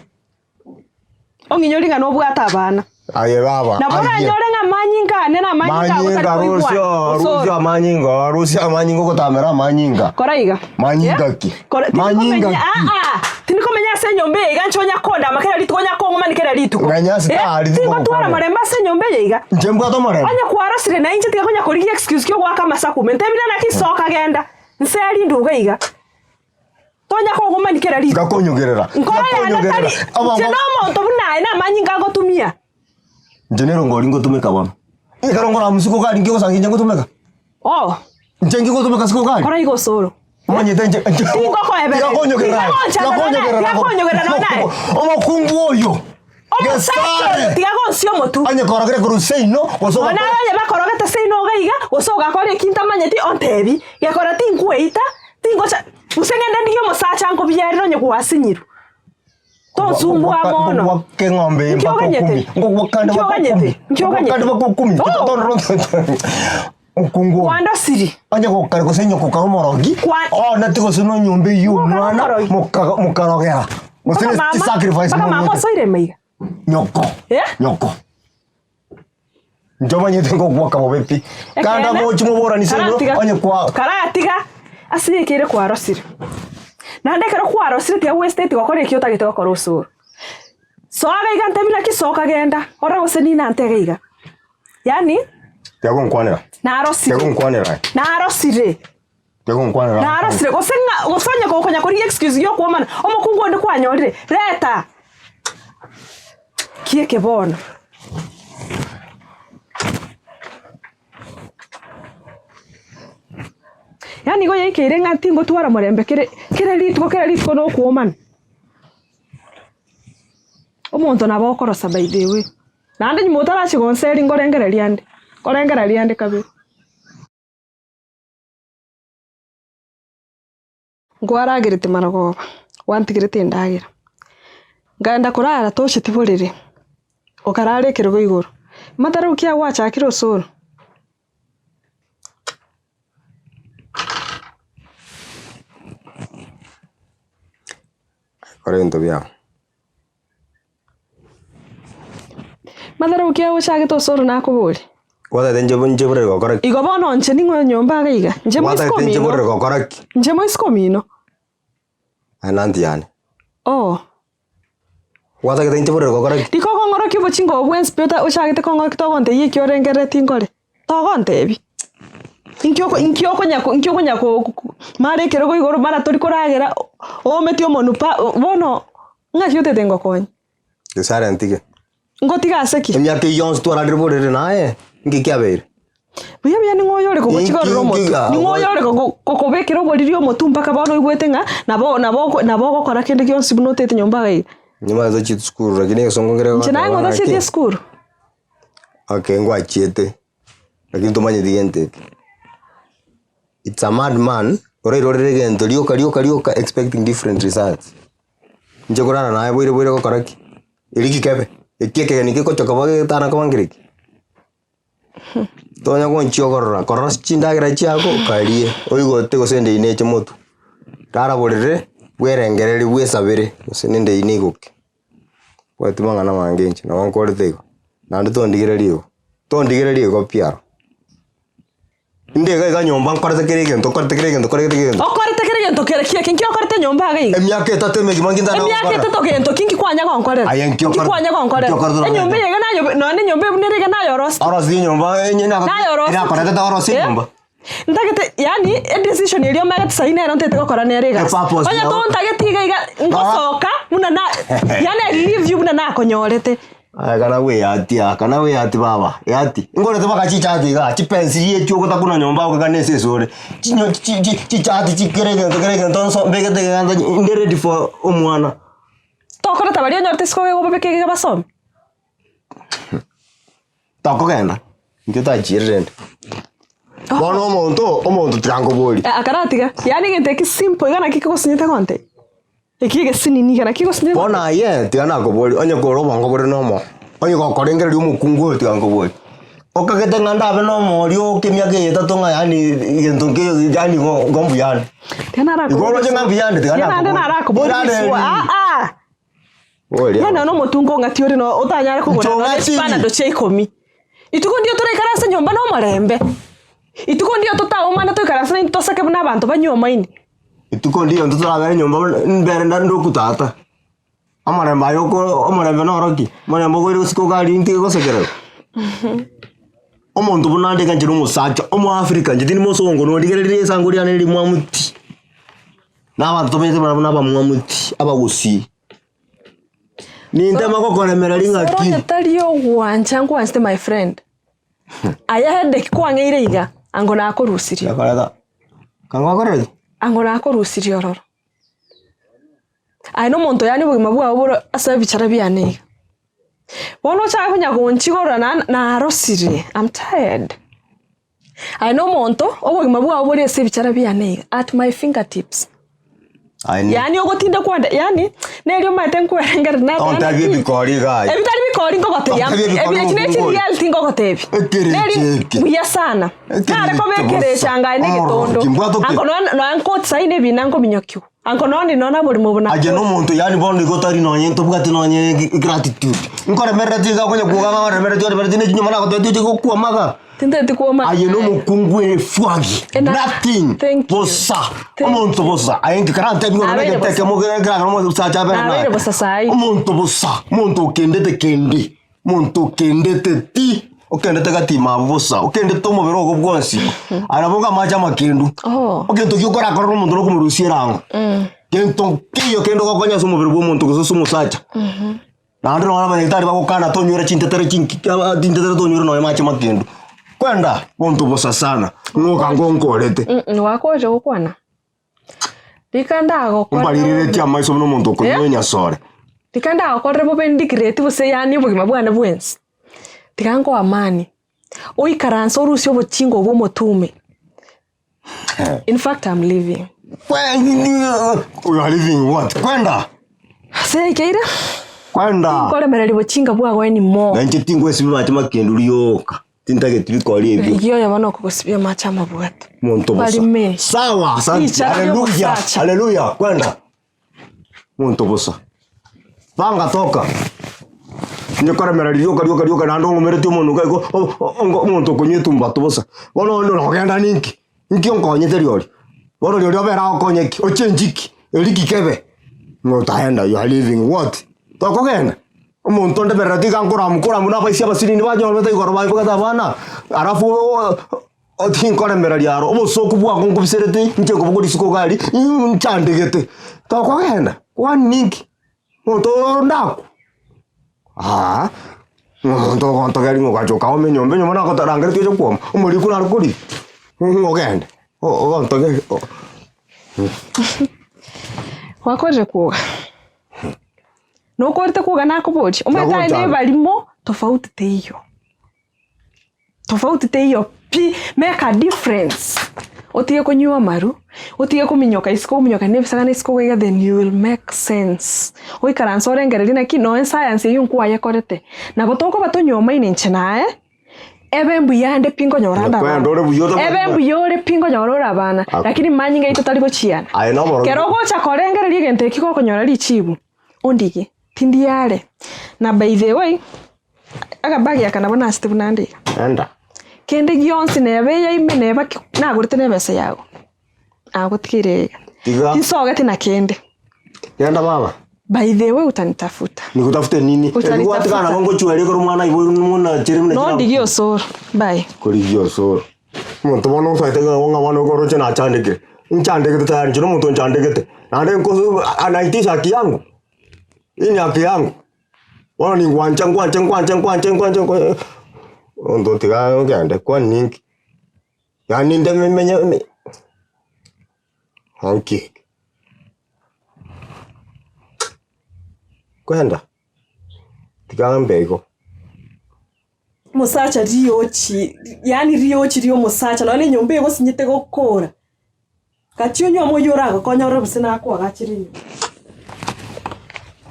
Ong'inyori ng'a nobwate abana. Aye baba, Nabo aye. oranyore ng'a amanyinga ane na amanyinga ago Manyinga tari koigwana. rusio, Osoro. rusio amanyinga, rusio amanyinga ogotamera amanyinga. Kora iga. Manyinga Eh? ki? Kora- Manyinga tinikomenya- ki? Ah, ah. Tinikomenya ase enyomba eye iga nche onya kondama kera rituko onya kong'umani kera rituko. Ng'anya ase Eh? tari Tingotwara tigokwana. morembe ase enyomba eye iga. Inche mbwate omorembe. Onye kwarosire na inche tiga konya korigia excuse ki ogoaka amasakume. Ntebire naki soka genda. Nse rinde iga iga. Tonya kogumani kera rituko. Tigakonyogerera. Nkoro yane tari inche nomonto buna aye namanyinga ngotumia. Inche nero ngori ngotumeka bono. Ekero nkora mosiko gari nki gosanga inche ngotumeka? Oh. Inche nki gotumeka siko gari? Kora igo osoro. Omanyete inche inche Tingokoeberera. Tigakonyogerera. Tigagonchanera naye. Tigakonyogerera nonya naye. Omokungu oyo. Omosacha oyo Gesare. tiga gonsia omotwe. Onye korogire korwa seino gose Nonya naye onye bakorogete seino iga iga, gose ogakora eki ntamanyeti ontebi, gekora tinkweita, tingocha, gose ngende ndigie omosacha nkobiarere onye gwasinyirwe. Tonsumbua mono. Ngogwaka eng'ombe eye Nki mpaka oganyete? okumi. Ngogwaka ande Nki mpaka oganyete? okumi. Nki Ngogwaka ande oganyete? mpaka okumi. Oh! Omokungu oyo. Kwandosiri. Onye gokare gose nyoko kare omorogi, Kwa- one ti gose nonyomba eywo Gokare omwana omorogi. moka- mokarogera. Gose Mpaka ne mama, sacrifice mpaka mama moruete. osoire maiga. Nyoko. Eh? Nyoko. Inche omanyete ngogwaka bobe pi. Kanda Ekeene, mochi moborani seino karatiga- onye kwa karatiga ase ekeire kwarosire. Naende ekero kwarosire tiga gwestate gokora ekio otagete gokora osoro. Soa iga iga ntebi naki soka genda, ore gose ninante iga iga. Yaani Tiga gonkwanera. narosire. Tiga gonkwanera aye. Narosire. Tiga gonkwanera. Narosire gose ng'a gose onye gokonya korigia excuse ya okwomana, omokungu onde kwanyorire, reta ki eke bono. Yaani igo yaikeire ng'a tingotwara morembe kere kera rituko kera rituko na okwomana. Omonto nabo okorosa by the way. Naende nyuma otarachia gonseria nkorengereria ande, nkorengereria ande kabere. Nkwaragerete marogoba, gwantigerete endagera, nkaenda korara tocheti borere, okarara ekerogo igoro, mataro ki agwachakire osoro. Kora ebinto biago. Matharau ki agochagete osoro nakoboria? Gwatagete inche inche borere gokora ki? Igo bono inche ning'o nyomba iga iga? Inche moisiko Gwatagete inche omino? borere gokora ki? Inche moisiko omino? Aye nanti yane. Oo. Gwatagete inche borere gokora ki? Rika okong'orokia obochinga obo bwensi pi ota ochagete kong'orokia togontebia eki orengereretie nkore. Togontebi. Inki oko inki okonya inki okonya ko ko mara ekerogo igoro mara tori koragera oometi omonwe pa bono ng'aki otete ngokonye? Gesare ntige. Ngotiga ase ki? Emiaka eyio yonsi twararire borere naye, nki kiabeire? Buya buya ning'o oyo ore kogochiga ororo Inki- omotwe? inki- Ning'o oyo ore kogo kokobekera oboriri omotwe mpaka bono oigwete ng'a nabo nabo nabo ogokora kende gionsi buna otaete nyomba iga iga? Nyuma tochiete sukuru lakini egesongo nkere Inche naye ng'o tachieti esukuru? Okay ngwachiete, lakini tomanyeti gento eke. It's a mad man orairorere egento rioka rioka rioka expecting different results. Inche korara naye boire boire gokora ki? Eri kikebe, eki ekegeni kegocha koba getana koba nkere ki? Tonya gonchia okorora, korora ase chindagera chiago okarie, oigote gose ende eyio neche motwe. Rara borere, bwerengereria bwesabere gose nende eyio nigoke. Mbwati mang'ana mange inche, nabo nkorete igo, naende tondigereria igo, tondigereria igo pi aro. Inde iga iga nyomba nkorete kera egento nkorete kera egento nkorete kera egento. Okorete kera egento kere ki eke? Nki okorete nyomba iga iga? Emiaka etato emegima nki ntana Emiaka gokora? etato gento ki nki kwanya gonkorera? Aye nki Nki okorete? kwanya gonkorera? Nki okorete nonya Enyomba etato? eye iga nayo nonya enyomba buna ere iga naye orosete. Orosie enyomba enye Naye orosete. erakorete orosie Eh? enyomba. Ntagete yaani edecision eria omanyete sahi nero ntagete gokora nere egasi. Epurpose Onye yao. tontageti iga iga ngosoka buna na yaani I leave you buna nakonyorete. Aye kana bweyati aa, kana bweyati baba, yati. Nkorete mpaka chichati igaa, chipensili echio ogotakuna nyomba ogokana ase esore. Chinyo chi chi chichati chi kera egento kera egento nso mbegete iga inde ready for omwana. Tokoreta baria onyorete isiko iga obabeke iga basome. Tokogenda, intwe twachiire rende. Bono omonto, omonto tiga nkoborie. Eh, akaratiga. Yaani egento eke simple iga naki kegosinyete gonte. Eki egesinini iga naki kegosinyete Bono aye, tiga nakoborie, onye kore obongo bore nomo, onye gokorengereria omokungu oyo tiga nkoborie, okagete ng'a ndabe na omori oke emiaka eye etato ng'a yaani egento nkeiyo yaani igo igo mbuyande. Tiga narakoborie Igo oroche ng'a mbuyande tiga Tiga naende nakoborie. narakoborie Irande riswa. eri. Ah ah. Boria. Yaani nonya omotungo ong'ati ore no otanyare kogora Inche nonya ong'atiri. chipanado chia ikomi. Rituko ndio toraikare ase enyomba na omorembe, rituko ndio totaomane toikaranse naintwe toseke buna abanto banywomaine. Rituko ndiyo intwe torabere nyomba buna mbere nda ndoku tata. Omorembe aye oko omorembe noro ki? Omorembe okoire gosika okari ntige gosekererwa. Omonto buna ande iga inche na omosacha, omoafrika inche tindi mosongo norigereria esango riane rimwamu ti. Na abanto tomenyete barabwo na abamwamu ti, abagusii. Nintema gokoremereria ng'aki. Osoro onye tari ogwancha nkwanchete my friend, aye headache kwang'eire iga, ango nakorusirie. Ekoreta, kangwakorera ki? Ango nakorusirie ororo. Aye na omonto yaani obogima bwao bore ase ebichara biane iga. Bono ochake konya gonchigorora na narosire, am tired. Aye nomonto, obogima bwao bore ase ebichara biane iga, at my fingertips. Aye ne- Yaani ogotinde kwande, yaani neri omanyete nkwerengereri nateba Tontebie naki, ebikori iga aye. ebitari bikori nkogotebia, Tontebie ebikori ebi echi ne omokungu oyo. chireality nkogotebia. Ekerecha Neri eke. buya sana. Ekerecha Nare koba bosa. ekerecha angaye na egetondo. Omoroki, mbwate oke- Ango nonya nonya nkoti sahi na ebina nkominyokiwa. Ango nonya nonya naborimo obo Aye nakore. nomonto yaani bono igo otari nonye tobwati nonye gratitude. Nkoremereretie iga okonya kwoga ng'a oremereretie oremereretie ne chinyomba nagotebetie oche gokwama iga. Tintageti kwoma. Aye nomokungu efwagi Ena- nothing Thank you. bosa Thank omonto bosa aye nkarantebi bono Nabeire negete bosa. ekemo keragera omosacha abere Nabeire naye. bosa sahi. Omonto bosa omonto okendete kende omonto okendete ti okendete gatima abwo bosa okendete omobere ogo bwonsi aye nabo onga amache amakendu Oh. egento ki okorakorera omonto nokomorusia erango gento nkeiyo kende ogokonya ase omobere bwa omonto gose ase omosacha. Naende nonya abanyagitari bagokana tonywera chintetere chinki aba chintetere tonywere nonya amache makendu. Kwenda, monto bosa sana, ng'oka ngonkorete. Mm, gwakorire gokwana? Rika ndagokorere Ombarireretie bobe. amaiso buna omonto okonywa Eh? enyasore. Rika ndagokorere bobe ndigireti gose yaani obogima bwane bwensi, tiga nkoe amani, oikaranse orusie obochinga obwo omotume. In fact I'm leaving. You are leaving what? Kwenda. Ase ekeire Kwenda. tinkoremereria bochinga bwago anymore. Na inche tingwesibia amache makendu rioka. Tintageti bikori ebio. Rigia oyo bono okogosibia amache amabwato. Monto bosa. Barime. Sawa, asante. Richara Haleluya. riogosacha. Haleluya. Kwenda. Monto bosa. Banga toka. Onye koremereria rioka rioka rioka naende ong'umeretie omonwe iga igo o- o- ongo omonto okonywa etumbato bosa. Bono onde nogenda ninki? Inki onkonyete rirorio? Bono rirorio obere agokonye ki? Ochenchi ki? Eri ki kebe? Ng'a otaenda you are leaving what? Tokogenda? Omonto onde berereti iga nkoramu koramu na abaisia abasinini banyorete igoro baibogete abana, alafu tinkoremereria aro, obosoku bwako nkobiserete inche nkobogoria isiko iga aria, nchandegete. Tokogenda? Kwani ninki? Omonto oyo ndakwa, aa, omonto ogontogeria ng'a ogacha okaoma enyomba, enyomba nagotarangeretie oche kwoma, omorikwa nare korigia, ng'a ogende, ogontogeria o. Gwakorire kwoga? Nokorete kwoga nakoboria? Omanyete aye Nagochanda. nebarimo tofauti teiyo. Tofauti teiyo pi, make a difference. Otige konywa amaru, otige kominyoka isiko ominyoka na ebisagane isiko iga then you will make sense. Oikaranse orengererie naki nonya escience eywo nkwayekorete. Nabo tokoba tonyomaine inche naye, ebe mbuya ande pi nkonyora ande Kwenda abana. ore buya otabwati Ebe mbuya ore pi nkonyora ore abana, Ako. lakini manyinga aito tari gochiana. Aye noborogi. Kero ogocha korengereria egento eki gokonyora richibu, ondigie, tindi are. Na by the way, Akabagi aka nabo nasete buna nde iga. Enda. Kende gionsi neba eya ime neba ki nagorete na ebesa yago, nagotigeire iga. Tiga. Tinsogeti na kende. Genda baba. By the way utanitafuta. Nikutafute nini? Utanitafuta. Ebi gwatigana nabo ngochweria ekero omwana aiboirwe buna chere buna Nondigie osoro. Bye. Korigia osoro. Omonto bono osaete ng'a ng'a bono oroche nachandekire, nchandegete tayari inche na omonto nchandegete, naende nkosu anaitisha haki yangu, hii ni haki yangu, bono ningwancha ngwanche ngwanche ngwanche ngwanche ngwa omonto tiga ogende kwani ninki? Yaani nde menye me nki? Kwenda, tiga mbe igo. Omosacha riochi, yaani riochi ria omosacha nonye na enyomba egosinyete gokora, gachia onywe omoyio oragokonye ore gose nakoagachere enyomba.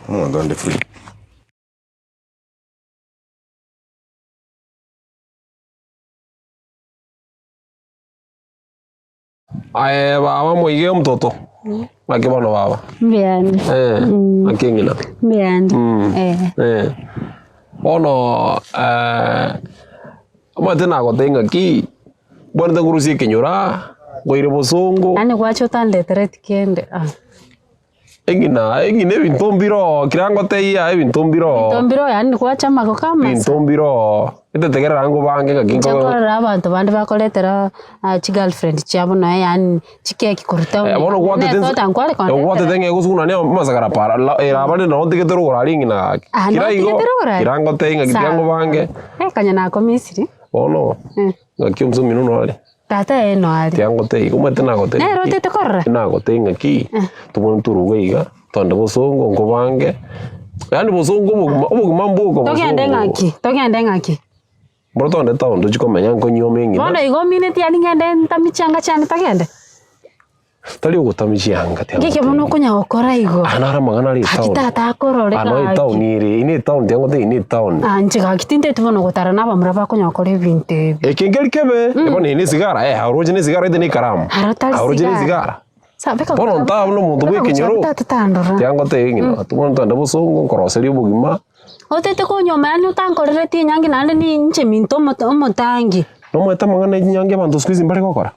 Omonto onde free. Aye baba moige omototo, naki bono baba? Mbuya ande. Eh, naki eng'ina? Mbuya ande. Eh. Eh, bono omanyete nagotebia ng'aki, mbwenerete nkorusie ekenyoro aa, nkoire bosongo. Yaani gwacha otandetereti kende ah. Eng'ina, eng'ina ebinto mbire oo, kera ngotebie aa ebinto mbire oo. Ebinto mbire oo yaani gwacha amagoko amasa. Ebinto mbire oo, etetegerera ngobange ng'aki Inche nko. nkorora abanto bande bakoretera chigirlfriend chiabo nonya yaani chikeki korwa town. Bono gwatete Nere tota nkware kondetera. gwatete ng'a egosuguna ne amasakara para la eraba rende nabo ntigete rogoro aria eng'ina gaki. Ah, Kera igo, notigete rogoro aria? kera ngotebie ng'aki tiga Sawa. ngobange. Eh, konya nakomisiri. Bono, ng'aki omosomino nore. Tata ee noare. Tiga ngotebie, omanyete nagotebia Nere ki? otete korora? Nagotebia ng'aki, tobwate toruge iga, togende bosongo nkobange, yaani bosongo obogima obogima mbwoka Togende bosongo. ng'aki? Togende ng'aki? Mboro togende town tochie komenya nkonyioma eng'ina. Bono igo omineti yaani ng'ende ntami chianga chiane togende? Tari ogotamia chianga tiga Ng'eke bono ngotebie. okonya gokora igo. Aya naro amang'ana are Gaki etown. tata akorore Aya no gaki. etown ere, eye ne etown tiga ngotebie eye ne etown. Ah inche gaki tinteti bono gotara na abamura bakonya gokora ebinto ebi. Eke nkeri kebe, bono eye ne esigara, eh oroche ne esigara gete ne ekaramu. Aro tari Oroche ne sigara. esigara. Sa beka Bono gocha ntabe buna omonto beka gocha bw'ekenyoro, tata tandora. tiga ngotebie ng'ina, bono togende bosongo nkoroserie obogima. Otete konyoma yaani otankoreretie enyangi naende ninche minto omoto omotangi. Nomanyete amang'ana ya chinyangi abanto siku hizi mbare gokora?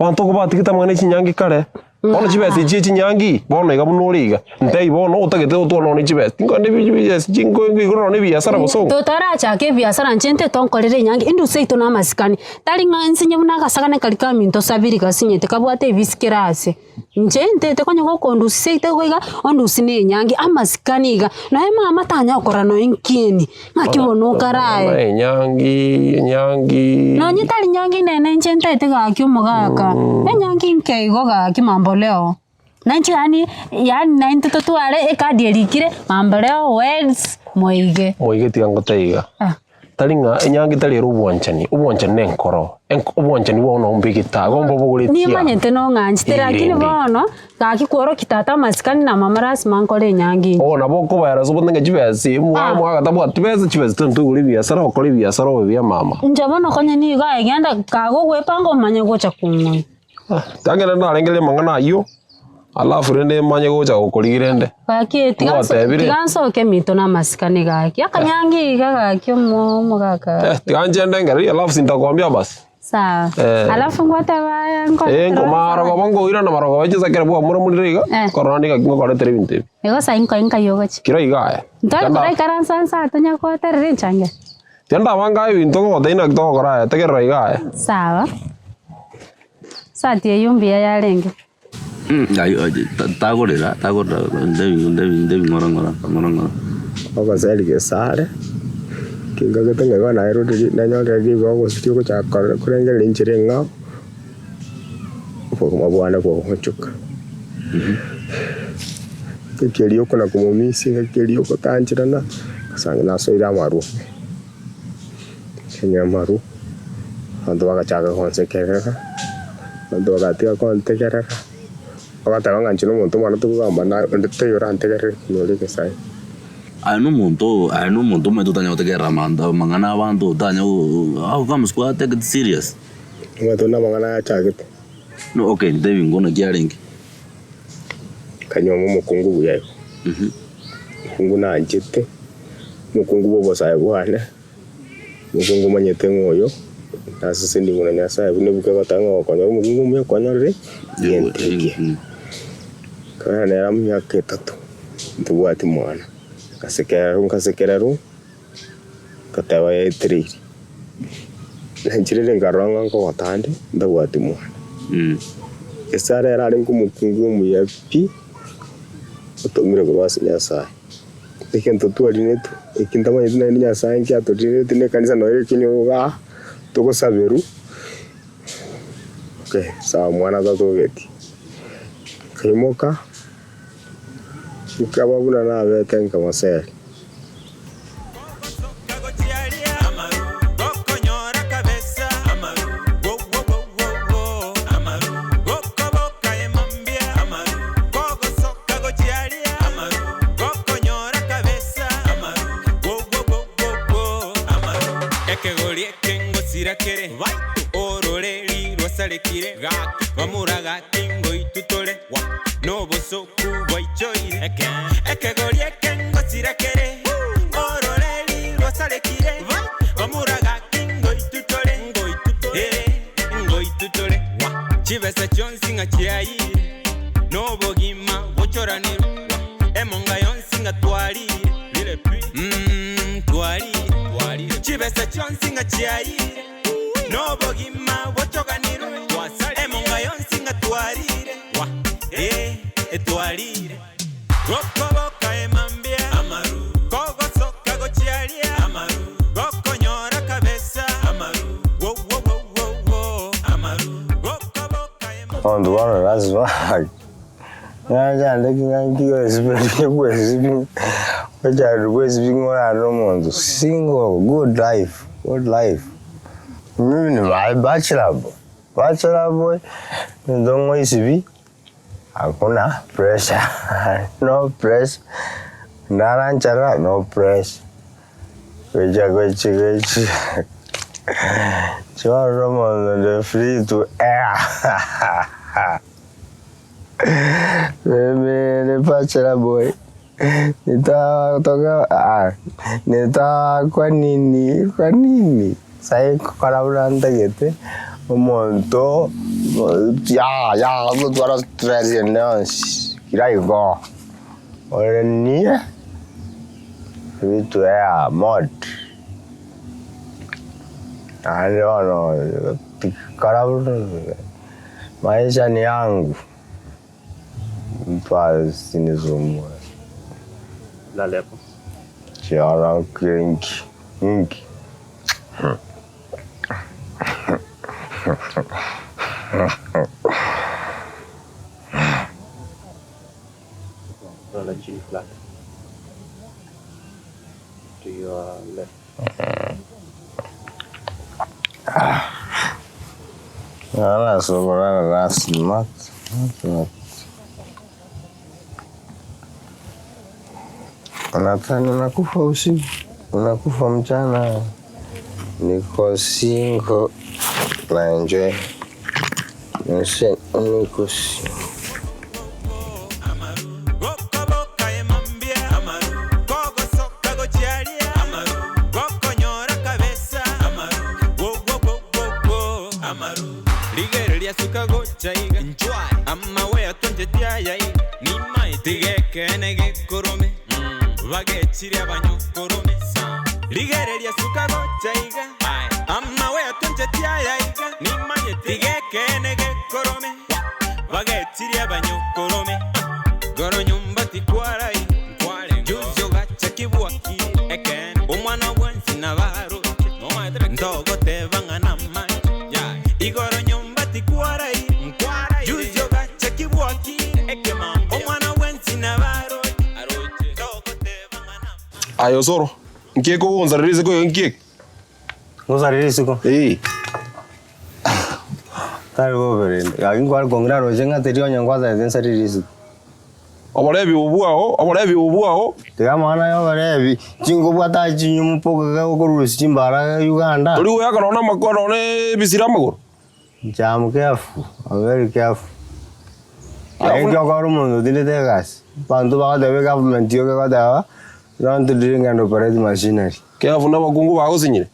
Abanto okwo batigete amang'ana e chinyangi kare, bono chibesa echi chia chinyangi, bono iga buna ore iga, ntebie bono otagete gotwara nonye chibesa, tinkogenda ebi chibesa chinko igoro nonye ebiasara bosongo. Totarachaka ebiasara inche ntete tonkorere enyangi, enduse yaito na amasikani, tari ng'a nsinye buna agasagane karia kaminto sabiri gasinyete kabwate ebisi kera ase. Inche ntete konya gokondusia seito igo iga, ondusie na enyangi, amasikani iga, nonya mama tanya gokora nonya nkieni, ng'aki bono okarae. Enyangi, enyangi. Nonye tari nyangi nene inche ntaete gaki omogaka, enyangi nke igo gaki mambo leo. Na inche yaani, yaani naintwe totware ekadi erikire mambo leo weds moige. Moige tiga ngotebie iga. Tari ng'a enyangi tari ere obwanchani, obwanchani nenkoro, enk obwanchani bwao nabo mbegete aa, igo mbobogoretie aa. Nimanyete nong'anchete lakini Erinde. bono, gaki kworokia tata amasikani na mama lasima nkore enyangi inche. Oo nabo okobaera ase obote ng'a chibesa eye mwa Ah. mwagata tabwati besa, chibesa tari toigure ebiasara okore ebiasara obe buya mama. Inche bono konye nigo aye genda kagogwepanga omanye gocha kong'oyia. Ekero narengereria amang'ana ayio, alafu rende manye gocha gokorigia rende. Gaki tiga nso- Gwatebire. tiga nsoke minto na amasikani gaki, akanyangi iga gaki omo omogaka Eh, tiga inche ndengererie alafu sintakwambia basi. sawa. Eh. Alafu ngwateba aya Eh, nkoretera nkomarogoba nkoirana marogoba chinsa ekero bwamura-murire iga, Eh. nkorora niga ngokoretera ebinto ebi. Igo sai nkoe nkai ogochia. Kera iga aye. Ntore Tiga nda- koraikaransa nsa tonya goterera enchangera. Tiga ndabanga aye ebinto ngogotebia naki togokora aye, tegerera iga aye. Sawa. Sati eyio mbuya yarenge. Tagorera, tagorera, ndebi ndebi ndebi ng'ora ng'ora ng'ora ng'ora. Ogoseri gesare, kingagete ng'a igo naerorire nanyorire ribaga gose riogochaka korora korengereria enchera eng'ao, obogima bwane bogoonchoka. Ngaki eria okona komomisia, ngaki eria ogotancherana, ase nasoire amarwa, nkanywa amarwa, abanto bagachaka gonsekerera, abanto bagatiga kontegerera, bagateba ng'a inche na omonto omwana tokogamba naye onde taiyo orantegerere nore egesae. Aye nomonto aye nomonto omanyete otanya gotegerera amanto amang'ana abanto otanya go how comes kwa take it serious? Omanyete buna amang'ana aya achagete. No okay ntebi ngwo naki arenge. Nkanyuoma omokungu buya igo, omokungu nanchete, omokungu bwa obosae bwane, omokungu omanyete ng'a oyo nasesenigwe na Nyasaye buna ebuku egoteba ng'a gokonyora omokungu omuya kwanyorire egento ekiya. Nkabera nere amo emiaka etato, ntobwati mwana, nkasekererwa nkasekererwa, ngateba yaetereiri. Nanchirire nkarora ng'a nkogota ande ntabwati mwana. Esara ere arenge omokungu omuya pi, otomire korwa ase Nyasaye. Egento twarinetwe, eki ntamanyeti naende Nyasaye nki atorinete na ekanisa noyo ere ekenyoro igaa, togosaberwa, okay sawa omwana tatogeti. Nkaimoka, nkaba buna nabete nkamoseria. Ekegori eke ngosira kere, ororeri rwasarekire, bamura gaki ngoitwa tore, nobosoku bwaichoire. Ekegori eke ngosira kere, ororeri rwasarekire, bamura gaki ngoitwa tore, eh, ngoitwa tore. Chibesa chionsi ng'a chiayire, nobogima bochoranirwe, emonga yonsi ng'a twarire, mm, twarire. Chibesa chionsi ng'a chiayire, nobogima bochoganirwe, emonga yonsi ng'a twarire, eh, twarire. Gokoboka emambia, amaru, kogosoka gochiaria, amaru, gokonyora kabesa, amaru, wo wo wo wo wo, amaru, gokoboka Abanto bono lasima nachandeki ng'a nki gwesibia gwesibia gochaka gwesibia ng'a orare na omonto single good life good life. Mimi ni my bachelor boy, bachelor boy, ebinto ngoisibia hakuna pressure no pressure, ndara nchara no pressure, gocha gochi gochi chibarora omonto onde free to air mimi ni bachelor boy nitatoka nita kwa nini kwa nini sai nkokora buna ntagete omonto yaya gotwara stress ende yonsi kira igo ore niye free to air mod naende bono tikora buna maisha ni yangu mtu asinisumbue. Lale hapo. Chiara kinki inki. Lala chini flat. To your left. Lala sobolala lazima lazima. Unadhani unakufa usiku, unakufa mchana. Niko single na enjoy. Niko single. Gokoboka emambia, amaru, kogosoka gochiaria, amaru, gokonyora kabesa, amaru, wo wo wo wo wo, amaru. Rigereria suka gocha iga, amawe atonchetie aya iga, tiga ekeene gekorome, bagechire abanyokorome. Rigereria suka gocha iga, amawe atonchetie aya iga, tiga ekeene gekorome, bagechire abanyokorome. Goro nyomba tikwarai, juzi ogacha kibwaki, omwana bwensi nabaroche, ntogoteba ng'a namache. Igoro nyomba tikwarai, juzi ogacha kibwaki, omwana bwensi nabaroche, ntogoteba ng'a namache. Aye Osoro, nki ekogonsarera isiko iga nki eke? Ngosarera isiko? Ee. Tari bobe rende, gaki nkware kong'ira roche ng'a teri onye ngwasarete nsarire isiko. Oborebi obo bwao, oborebi obo bwao. Tiga amang'ana ya oborebi, chingobwate aye chinyumu mpoka okorusia chimbara Uganda. Tori goyaka nonya na nonya ebisire amagoro. Inche am careful, am very careful. Aye ekio okora omonto otindete egasi, abanto bagoteba egovernment yoka egoteba don't drink and operate machinery. Careful na abakungu bagosinyire.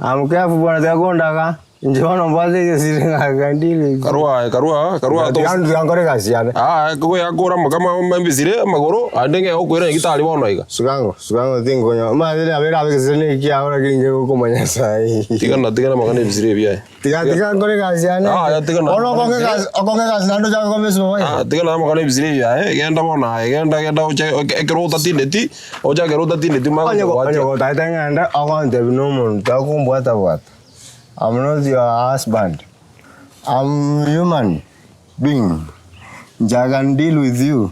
Am careful bwana tiga kondaga. Inche bono mbwate egesire ng'aka ndire. Karua aye, karua, karua Tiga tiga nkore egasi yane. Aa, koyakora amakama embisire amagoro, aende ng'e okoira nyagitari bono iga. Sukango, sukango tinkonya. Omanyete nabeire abe egesire na ekiao lakini inche gokomanya saii. Tigana, tigana amang'ana ebisire ebi aye. Tiga tiga nkore egasi yane. Yaya, tigana. Bono okonge egasi, okonge egasi naende ochake komesuma boigo. Ah, tigana amang'ana ebisire ebi aye, genda bono aye, genda genda oche ekero otatindeti, oche ekero otatindeti omanye Onye gocha onye goatia. gotagete ng'ende ogontebia na omonto akombwata bwata. I'm not your husband, I'm human being, inche I can deal with you.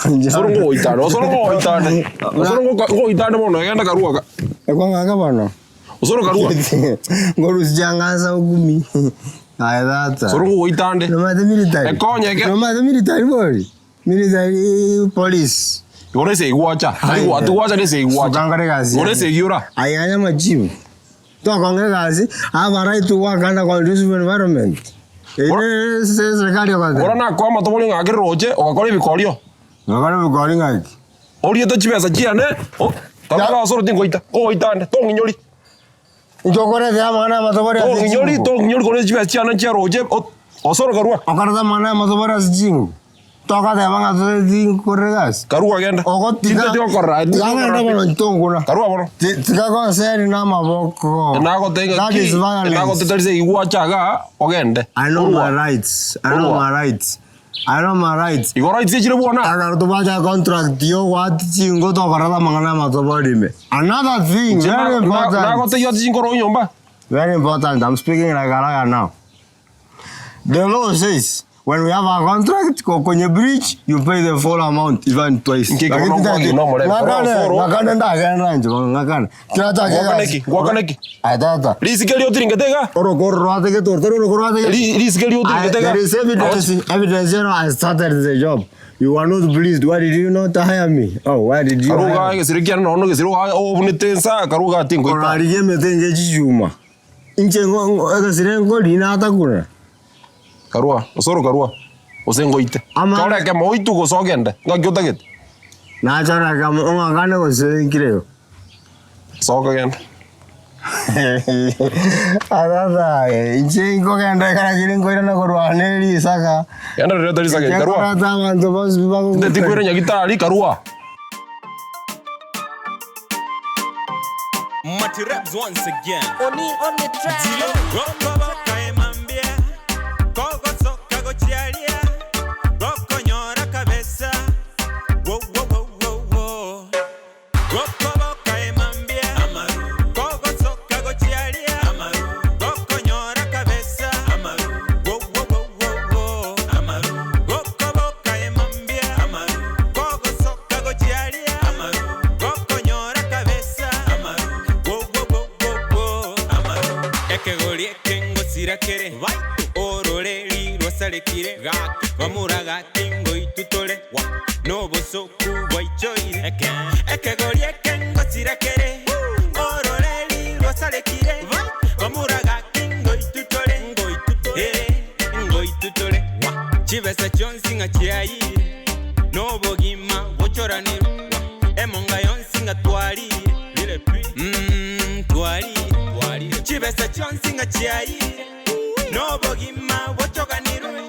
Osoro ngogoitane, osoro ngogoitane, osoro ngogoitane bono genda karua ka. Ekong'aka bono. Osoro karua. Ngorusia chiang'ansa okumi. Aye tata. Osoro ngogoitande. Nomanyete military. Ekonye eke. Nomanyete military bori. Military police. Igoro ase egwacha. Tigwacha nese egwacha. Suka nkore egasi Igoro ase egiora. Aye ganya amachibu. Tokong'a egasi, have a right to work under conducive environment. Eyio nere serikali egoteba. Ora nakoe amatobori ng'a akere roche, ogakora ebikorio. Ngakora ebikori ng'aki? Oriete chibesa chiane, tarora ase oroche tingoita, kogoita ande, tong'inyori. Inche okoretera amang'ana y'amatobori ase Tong'inyori, chingo. tong'inyori korende chibesa chiane chia roche, osoro karua. Okoreta amang'ana y'amatobori ase chingo. Togoteba ng'a tinkore egasi. Karua genda. Ogotiga. Tinteti gokorora aye, Tiga ng'ende bono ntonguna. Karua bono. Tiga goseri namaboko. Nagotebia That ki, is violence. nagotebia tari igwacha igaa, ogende. I know my rights. I know my rights. I know my rights. Igo rights echire bwona. Ekero tobwate contract yo goatia chingo tokoreta amang'ana y'amatobori ime. Another thing very important. Nagotebia otie chinkoro nyomba. Very important. I'm speaking like a liar now. The law says when we have a contract ko kwenye bridge you pay the full amount even twice. Inki ekero nokwagina omorembe, Ng'akane, oro osoro. ng'akane ndagenda inche bono ng'akane. Tinachaka Ngwakane egasi. ki? Ngwakane ki? Aye tata. Risiko erio otiringete iga? Orokoro rwategete oro, tori orokoro rwategete. Risiko erio otiringete iga? There is evidence, evidence you know, I started the job. You were not pleased. Why did you not hire me? Oh, why did you Karuga hire me? egesire kiane nonya egesire obunete ensa karuga tingoita. Orarigia emete enge chichuma. Inche egesire nkori natakuna. Karua, osoro karua, gose ngoite. Ama- Chora ekemo oitwe gose ogende, ng'aki otagete? Nachora ekemo ong'akane gose nkireo. Soka genda. Sasa inche nkogenda ekero kere nkoirana korwa ne risaka. Genda riria otari risaka eri, karua. Nkoreta abanto bonsi bago. Tinteti koira nyagitari, karua. Matty Raps once again. Oni on the track. Gokoboka emambia, kogosoka gochiaria, gokonyora kabesa. Wo wo wo wo wo. Gokoboka emambia, amaru. Kogosoka gochiaria, amaru. Gokonyora kabesa, amaru. Wo wo wo wo wo, amaru. Gokoboka emambia, amaru. Kogosoka gochiaria, amaru. Gokonyora kabesa, amaru. Wo wo wo wo wo, amaru. Ekegori eke ngosira kere, ororeri rwasarekire, bamura gaki ngoitutore, nobosoku bwaichoire. Ekegori eke ngosira kere, ororeri rwasarekire, bamura gaki ngoitutore, eh, ngoitutore. Chibesa chionsi ng'a chiayire, nobogima bochoranirwe, emonga yonsi ng'a twarire, twarire, chibesa chionsi ng'a chiayire, nobogima bochoganirwe,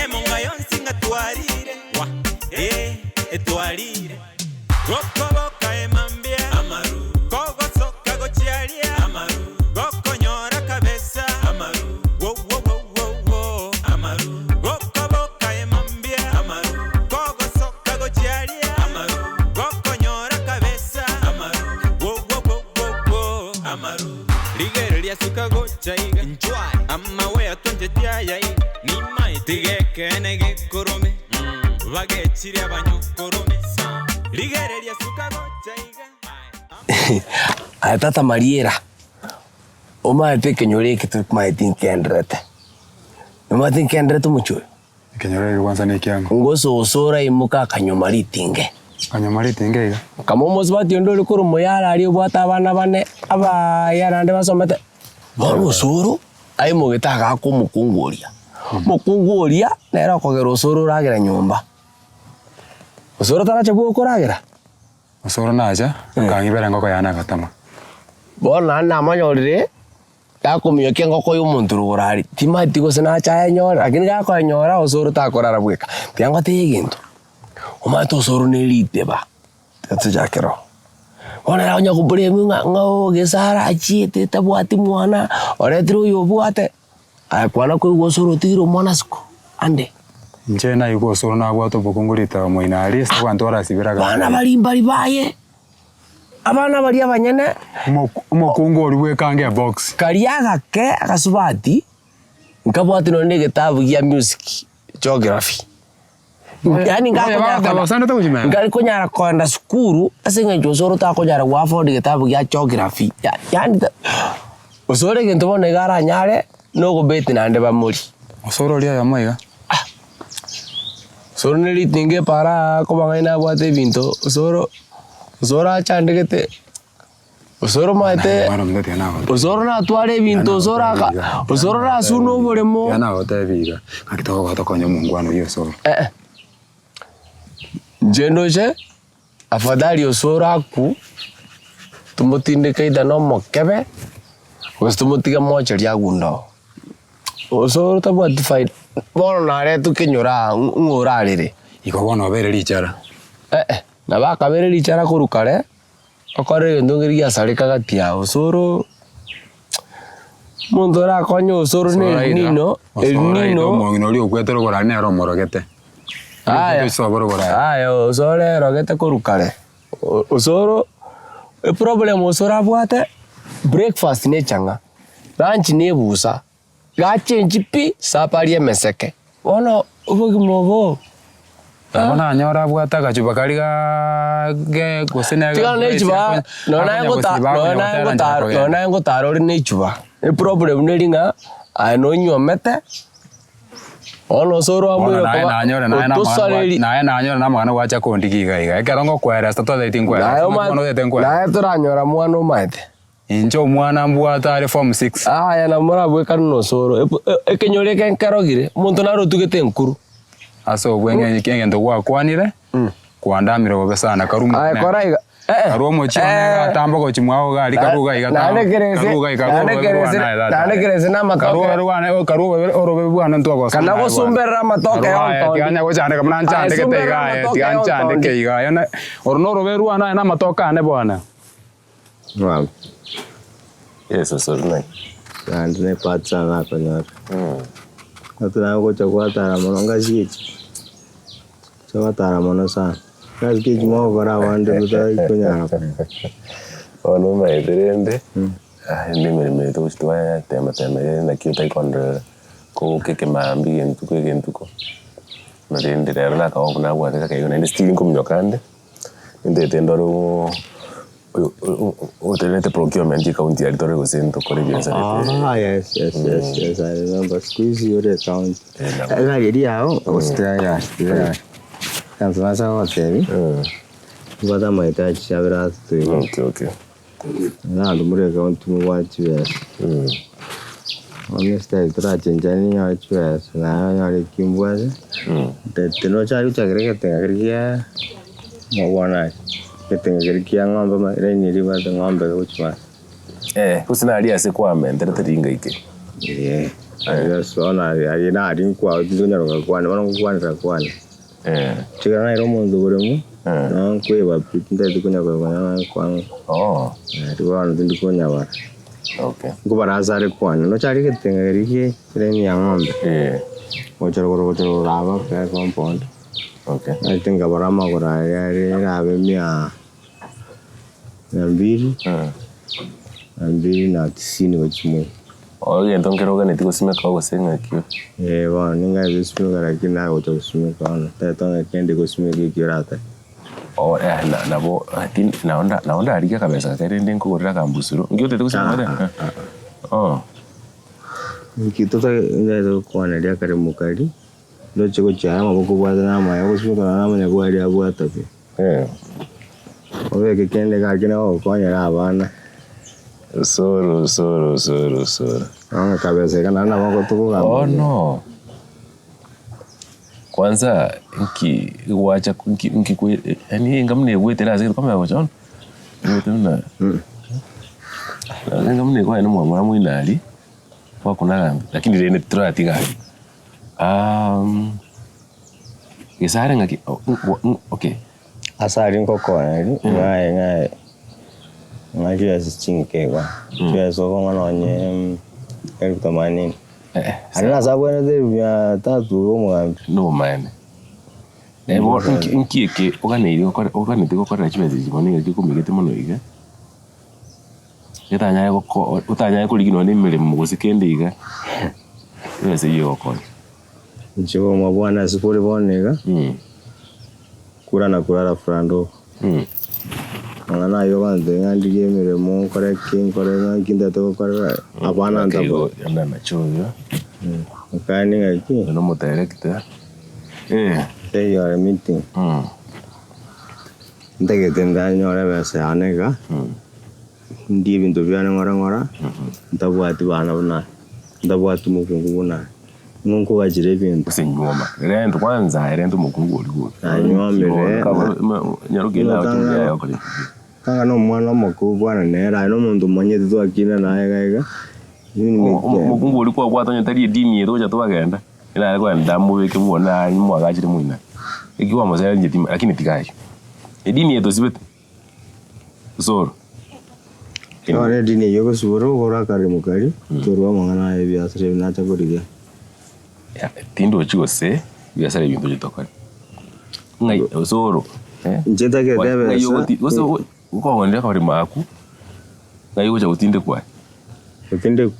emonga yonsi ng'a twarire, eh, etwarire. Gokoboka emambia, amaru. Kogosoka gochiaria, amaru. Gokonyora kabesa, amaru. Wo wo wo wo wo, amaru. Gokoboka emambia, amaru. Kogosoka gochiaria, amaru. Gokonyora kabesa, amaru. Wo wo wo wo wo, amaru. Rigereria suka gocha iga, amawe atwancheti aya iga, tigekene gekorome, bagechire abanyokorome, rigereria suka gocha iga. Aye tata Mariera, omanyete ekenyoro eke tomaeti nkenderete, omanyete nkenderete omochie oyo? Ekenyoro eke kwanza na ekiang'o. Ngosoosa oraimoke akanyoma ritinge. Akanyoma ritinge iga. Kama omosubati onde ore korwa moyare aria obwate abana bane abaaya naende basomete, bono osoro aimogete agaaka omokungu oria. Omokungu oria nere okogera osoro oragera nyomba. Osoro taracha bwokoragera? Osoro nacha, akang'ibera engoko yane agatama. Bono naende namonyorire. Gakominyokia engoko ya omonto rogoro aria, timanyeti gose nache ayenyore, lakini gakoyenyora osoro takorara bweka. Tiga ngotebie egento, omanyete osoro ne riteba, tiga tochake roho. Bono ere onya koblame ng'a ng'a ooh gesare achiete tabwati mwana, oretire oyo obwate, aye kwana koigwa osoro otigire omwana isiko ande. Inche naigwa osoro nabwate obokungu riteba moino aria ase abanto barasibire Abana baria mbari baye. Abana baria abanyene. Omokungu oria bw'ekanga ebox. Karia agake agasubati nkabwate nonye na egetabu gia music, geography. Yaani nkari konyara kogenda sukuru ase eng'encho osoro otakonyara go afford egetabu gia geography. Yaani osoro egento bono iga aranyare na ogobeti naende bamorie. Osoro oria oyomo iga. Osoro ne ritinga epara aa koba ng'ai nabwate ebinto, osoro osoro achandegete, osoro omanyete osoro natware ebinto osoro aka osoro nasune oboremo. Tiga nagotebia iga, ng'aki togoka tokonye omongwana oyio osoro. Eh eh, inche ndoche afadhali osoro akwo, tomotindeke either na omokebe, gose tomotige mocheri agunde oo. Osoro tabwati faida, bono naretwe kenyoro aa ng'o orarere? Igo bono obeire richara. Eh eh, nabo akabeire richara korwa kare, okore egento nkeri giasareka gati yao, osoro omonto orakonye osoro na El Nino, El Nino. Omong'ina oria okwete rogoro aria nere omorogete. Aya, aya osoro erogete korwa kare, osoro eproblem osoro abwate, breakfast na echang'aa. Lunch ne ebusa, gachenchi pi, supper arie emeseke. Bono obogima obo Nabo nanyora abwate agachuba karia gaa ge gose ne Tiga ne echuba, nonya naye ngota nonya naye ngotara nonya naye ngotara ore ne echuba, eproblem neri ng'a aye nonywomete, bono ase Bono orwamoire naye koba nanyore naye na amang'ana otosareri. naye nanyore na amang'ana gwacha kondigia iga iga, ekero ngokoeresa totageti Naye nkoerese, naki omanyete bono otagete nkoerese. naye toranyora mwana omaete. Inche omwana mbwate are form six. Aya nabo morabwekane nosoro, ekenyoro eke nkerogire, omonto nare otugete enkuru. Ase obweng'encho ki egento gwakwanire, kwandamire bobe sana karue Aye omone kora iga, eh, karue omochie one eh. iga atambe gochia mwao iga aria karue iga iga Naende kerese, karue iga iga karue naende orobe kerese, rwane aye tata naende aye. kerese na amatoke. Karue orobe rwane karue orobe orobe bwane ntwagosoma Kana aye bwana. gosumberera amatoke Karue aye yontondi. tiga nyagochandeka buna Aye nchandegete sumberera iga aye amatoke tiga yontondi. nchandeke iga aye na oro norobe rwane aye na amatoke ane bwana. Mama. Yes, osoro naki? Naende ne part sana nakonyora. Natara gocha gwatara mono ngasi echi. Gwatara mono sana. Ngasi echi mogokora abande motari konyara. Bono omanyete rende, rende emeremo eye togochi twatema tema rende naki otari kondorera, kogoka ekemaambia egentuko egentuko, na rende rero nakagoku nabwate gakeigo naende still nkominyoka ande. Nintagete ndore otenerete procurement ecounty aria tore gose ntokore ebiasara ebi. Ah, yes, yes, yes, yes, I remember. Siku hizi ore county. Egari eria yao, gose tiga egari, tiga egari. Kansa nase agotebi, mbwate amahitaji chiabere ase toigo. Okay, okay. Naende more ecounty mobwate chibesa. Bono esitari torachenchani ninyore chibesa, naye onyore eki mbwate, ntete nochare gochakera egetenga keria kia mobwana aye, egetenga keria kia ng'ombe ma line eria ebwate ng'ombe gochia maate. Eh, gose naria ase kwamenterete ringaike. Eeh, aria ase bono aria aria naria nkwa tindikonyara gokwana bono ngokwanera kwane. Ekero naira omonto oboremo, nabo nkoeba pi, tintageti konya koeba nonya nkwana. Riria bono tindi konyabara. Nkobara ase are kwane, nocha aria egetenga keria gie elaini ya ng'ombe, gocha rogoro gocha rogoro aba mpaka ecompound. Naete nkabara amagoro aria are erabe mia mia mbili, mia mbili na tisini gochia moino. Oo egento nkere oganeti gosimeka gose ng'aki? Ee bono ningaete gosimeka lakini nagocha gosimeka bono, tari ng'a kende gosimeka ekio oratake. Oo eh na nabo lakini nabo nda nabo ndarigie akabesa gake rende nkogorere akambusuro, nki otagete gosimeka gose? Oo. Nki totagete ntagete gokwana riria akaremo karia, ndoche gochia aya amaboko obwate na amaya ogosimeka nonya na amanyabwari abwata pi. Obeke kende gaki nagokonyera abana. Osoro osoro osoro osoro. Bono kabesa iga naende nabo tokogamba. Bono kwanza nki gwacha nki nki kwe yaani enga buna egwete ere ase egento gocha bono, egwete buna enga buna ekogenda mwamura moino aria. Gwakunaga lakini rende titoratiga aria. Gesare ng'aki okay. Ase aria ngokonya ng'aye ng'aye ng'a chibesa chinke igo, chibesa okong'a nonye elfu themanini. Aria nase abwenerete elfu mia tatu iga omogambi. Nobomaene. Bono nki nki eke oganeirie gokora oganeti gokorera chibesa echi bono iga gekomigete mono iga, getanyare goko otanyare korigia nonye na emeremo gose kende iga, ebesa eywo egokonya. Inche obogima bwane ase bore bono iga, kura na kurara furando. Amang'ana ayio abanto ng'a ndigie emeremo nkore ki nkore ng'a nki ntagete gokorera abana ntabwati. Nkani ng'aki? Teiyo meeting, ntagete ndanyore ebesa yane iga, ndie ebinto biane ng'ora ng'ora, ntabwati bana buna aye, ntabwati mokungu buna aye. Ng'o nkogachera ebinto? Gose nyuoma. Rent kwanza erente omokungu oria gocha. Nanyuomire, Nyaroke tanga na omwana omoke okwana nere aye na omonto omanyete twakina naye iga iga. Omokungu oria kwabwate onye tari edini eye togocha twagenda, nare kogenda mobeke bwone aa mwagachire moina. Eki kwamosereria inche timanyeti lakini tiga ayio. Edini eye tosibete. Osoro. Bono edini eyio ogosibora okore akaremo karia, torwa amang'ana aya ebiasara ebi nacha korigia. Tindochi gose ebiasara ebi ntoche tokore. Ng'ai osoro Inche ntagete ng'ai ebesa. ogoti gose okong'onera akaremo akwo, ng'ai ogocha gotindekwa aye. Gotindekwa?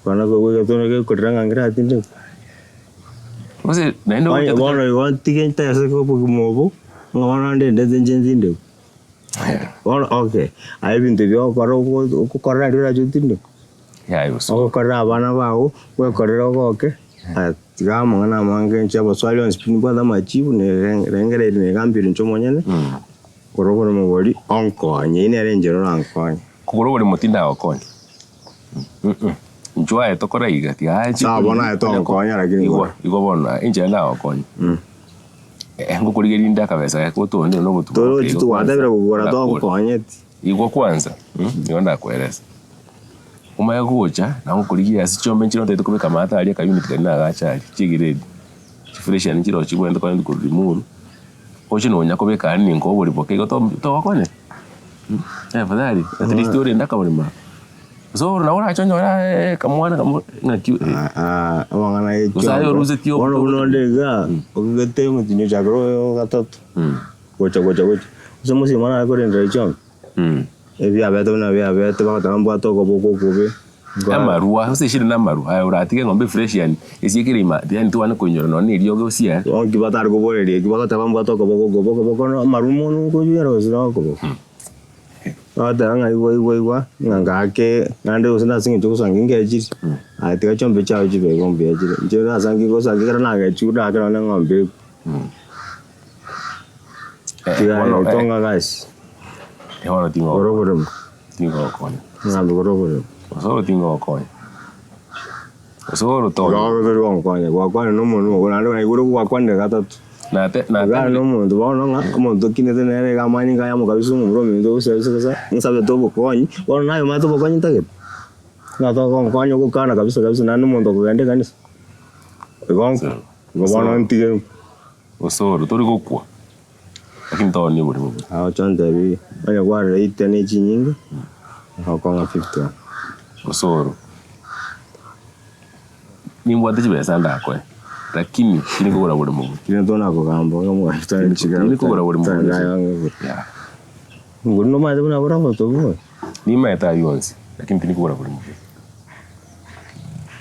Bono egetunu gekorera ng'a ngeratindekwe. Gose naende Onye ogocha bono igo ntige ntese obogima obo, ng'a bono ndendete inche ntindekwe. Bono okay, aye ebinto ebi ogokora ogo ogokorera riria orache otindekwe. Yaya gose. Ogokorera abana bago, gwekorera ogoke, aya tiga amang'ana amange inche amaswali onsi pi nimbwate amachibu ne rengereiri negambire inche omonyene, korwa oboremo boria onkonye, eyio nere enchera orankonye. Kogora oboremo tindagokonya. Inchuo aye tokora iga tiga aye Sawa bono aye togokonya lakini Igwa, igwa bono aye inche nagokonya. Ngokorigeria inde akabesa gake otonde na obotuko Torochi igo twatebire kwanza kogora ndakore. togokonyeti. Igwa kwanza, igo ndakoeresa. Omanye gocha, nabo ngokorigia ase chiombe nchire otagete kobeka amato aria aka unit karia nagacha aria, chigrade, chifreshian nchire oo chibwenerete kogenda korwa Limuru, oche nonya kobeka aria ninko obori boke igo togokonyeti. Afadhali at least orende akaborimo aka. Gose oro nabo orache onyore aye kamwana kamo ng'aki Amang'ana ye Gose aye chiombe. orusetie Bono buna onde igaa, ogete omotienyi ochakire oyo gatato, gocha gocha gocha. Gose omosio nare korendera chiombe, ebiabete buna biabete bagoteba mbwate okoboko okobe. Amarwa, gose eshida na amarwa, aye oratige eng'ombe efresh yani, esiekere ime yani tobane koinyora nonye na eriogi osiare. Bono ki batari koboreria eki bagoteba mbwate okoboko okobe okoboko no amarwa mono okobiara gose na okoboko. Bagoteba ng'a igwa igwa igwa, ng'a ngake naende gose nase eng'encho ogosangi ngechiri, aye tiga chiombe chiago chibe igo mbuya chire. Inche nasangi gosangi ekero nagechiwu ndake nonye na eng'ombe ekwe. Tiga Bono, eh. tonga gasi. Bono tingo. Gora oboremo. Tingogokonya. Ng'ambe gora oboremo. Osoro tingogokonya. Osoro to. Igo tori gonkonya, gwakwana na omonwe ogo naende naigure gwakwanire gatato. Nate Iga nate na omonto bono ng'a omonto okinete nere iga amanyinga aye amokabisa omomura ominto gose gose gose nsabete obokonyi, bono naye omanyete obokonyi ntagete? Ng'a togonkonya ogokana kabisa kabisa naende omonto okogenda ekanisa, igo igo bono ntige. Osoro tori gokwa. Lakini toonie oborimo boria. Agocha ontebie, onye kwarora eite ne chinyinge, okong'a 51. Osoro, Nimbwate chibesa ndakoe, lakini tindi kogora borimo boria. Tindi tona kogamba ng'a omogaka tari chigara. Tindi kogora borimo boria. Yeah. Nguru nomanyete buna bore obotobu bono? Nimaete ayio onsi, lakini tindi kogora borimo boria.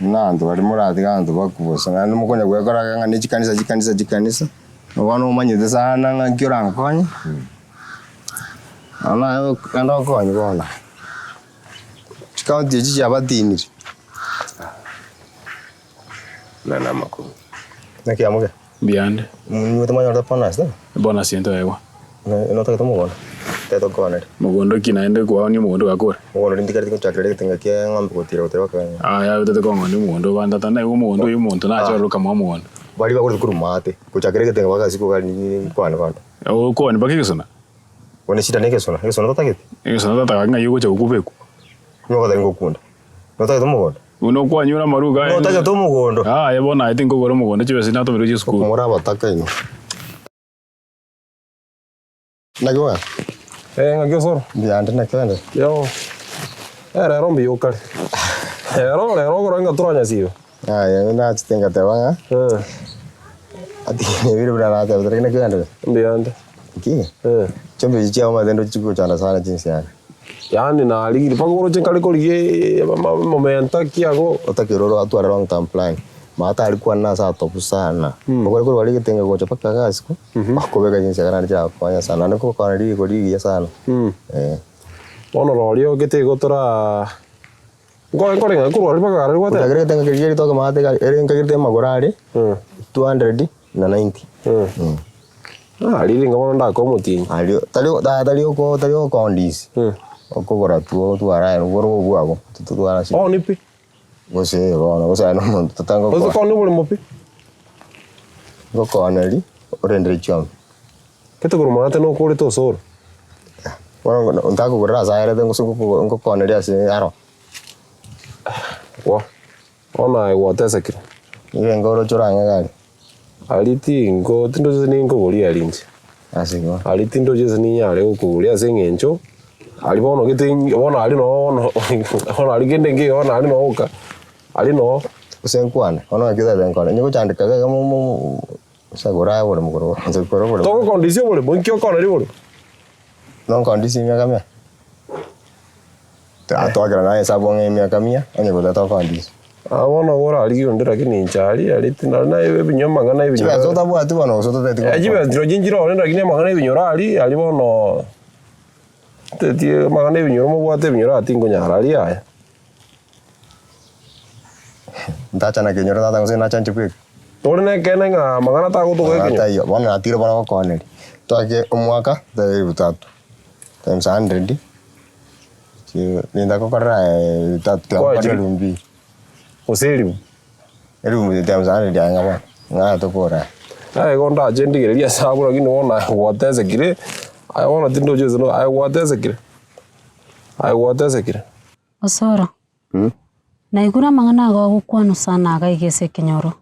Buna abanto baria moratiga abanto bakwe bosa, naende mokonya gwekora ng'a ne chikanisa chikanisa chikanisa. Bono omanyete sana ng'a nki orankonye, bono naye naende okonye bono. Chikaunti echi chiabatinire. Buna namakong'u. Naki amoke? Mbuya ande. Nigo tomanyorete bonus tari? Bonus ntoegwa. Notagete omogondo? Tete okoonere. Mogondo ki naende kwaonia omogondo ogakora? Omogondo oria ntigareti gochakera egete ngaki eng'ombe gotira gotira baka. Aya otete kong'onia omogondo obande tata naigwa omogondo oyo omonto nache ororo okamoa omogondo. Baria bagorete korwa maate, gochakera egete ng'a bagasi kogani kwane kwane. Okwane mpaka egesona? Bono eshida na egesona, egesona totagete? Egesona tata gaki ng'ai ogocha gokubekwa? Nigo ogoteba ngokunda. Notagete omogondo? Buna okwanyora amaru iga aye. Notagete omogondo? Yaya bono aye tinkogora omogondo chibesa natomirwe chia esukuru. More abataka inwe. Naki bono? Eh, ng'aki osoro? Mbuya nde naki ore? Yo. Eh, rero mbuya okare. Rero, rero okore ng'a toranyasibe. Yaya nachete ngateba ng'a Eh. ati ebire buna natebete lakini naki ogendererete? Mbuya nde. Ki? Eh. Chiombe echi chiao omanyete ndochi chigochanda sana chinsiaga. Yaani narigire mpaka oroche nkare korigia momenta ki ago. Otakeire oro atware long term plan. Mara tari kwana ase atobu sana. Okore korwa rigetenga gocha mpaka iga isiko, okobeka chinsiaga naende chiagokonya sana. Naende kogokora rigori rigiya sana. Eh. Bono roria ogete igo toraa nkore nkore ng'a korwa aria mpaka aria gwateba. Otakere egetenga keria ritoke maate iga ere nkagete amagoro are 290. Ah, riria inga bono ndake omotienyi. Aria tari tari tari oko tari okondisi, okogora tu otware aye oboro obwago totwara ase. Oni pi. Gose bono gose aye nomonto totanga Gose gokoa. koni oboremo pi. Ngokooneri orendere chiombe. Gete korwa maate nokorete osoro. Bono ntakogorera ase aerete gose ngokooneria ase aro. Gwa, bono aye gwatesekire. Nigo oroche orang'e gari. Aria tingo tindoche ase ninkogoria aria inche. Ase igo. Aria tindoche ase ninyare gokogoria ase eng'encho, aria bono gete bono aria noo bono bono aria kende nkeiyo bono aria noo oka, aria noo. Gose nkwane, bono naki otagete nkwane, onye gochandeka iga iga mo- mo gose agore aye oboremo korwa kore oboremo. Togokondisia oboremo, inki okoneria oboremo? Nonkondisia emiaka mia? Twakera naye esabu ang'e emiaka mia, onye gotata okondisia. Aa bono igo orarigie onde lakini inche aria aria tindari na ebinywa amang'ana ebinyoro. Chibesa otabwati bono gose otateti Eh, chibesa chirochio nchire ororo lakini amang'ana ebinyoro aria aria bono teti amang'ana ebinyoro mobwate ebinyoro aa tinkonyara aria yaya. Ntachana kenyoro tata gose nacha inche bweka. Tore na ekeene ng'a amang'ana tagotoka Amang'ana ekenyoro. taiyo, bono natigire bono gokoneria. Twake omwaka, tebe elfu tatu, times hundred, nintagokorera aye tatu Kwa tiga chiri- elfu mbili. Gose elifu. Elfu mbili times hundred ang'e bono, ng'a tokora. Aye igo ndache ndigererie ase abwo lakini bono aye gwatesekire, aye bono tindochi gose aye gwatesekire, aye gwatesekire. Osoro, naigure amang'ana ago agokwanwa sana iga iga ase ekenyoro,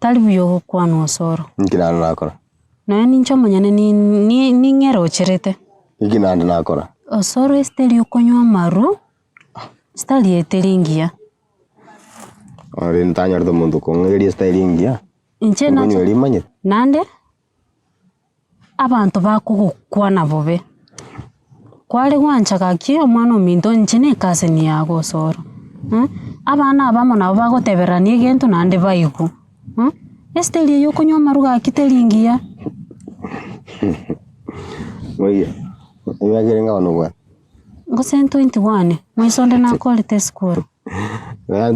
tari buya ogokwanwa Osoro. Inki naende nakora? Nonya ninche omonyene ni- ni- ning'erocherete. Inki naende nakora? Osoro esitari okonywa amaru, esitari eye teri engiya. Bono rende ntanyorete omonto okong'egeria esitari engiya, Inche nache okonywa rimanyete. naende. Abanto bakogokwana bobe, kware gwancha gaki omwana ominto inche ne ecousin yago osoro, abana abamo nabo bagotebererania egento naende baigwe, esiteri eye okonywa amaru gaki teri engiya. Oiye, emiaka ere ng'a nobwate. Gose 21, moiso onde nakorete esukuru.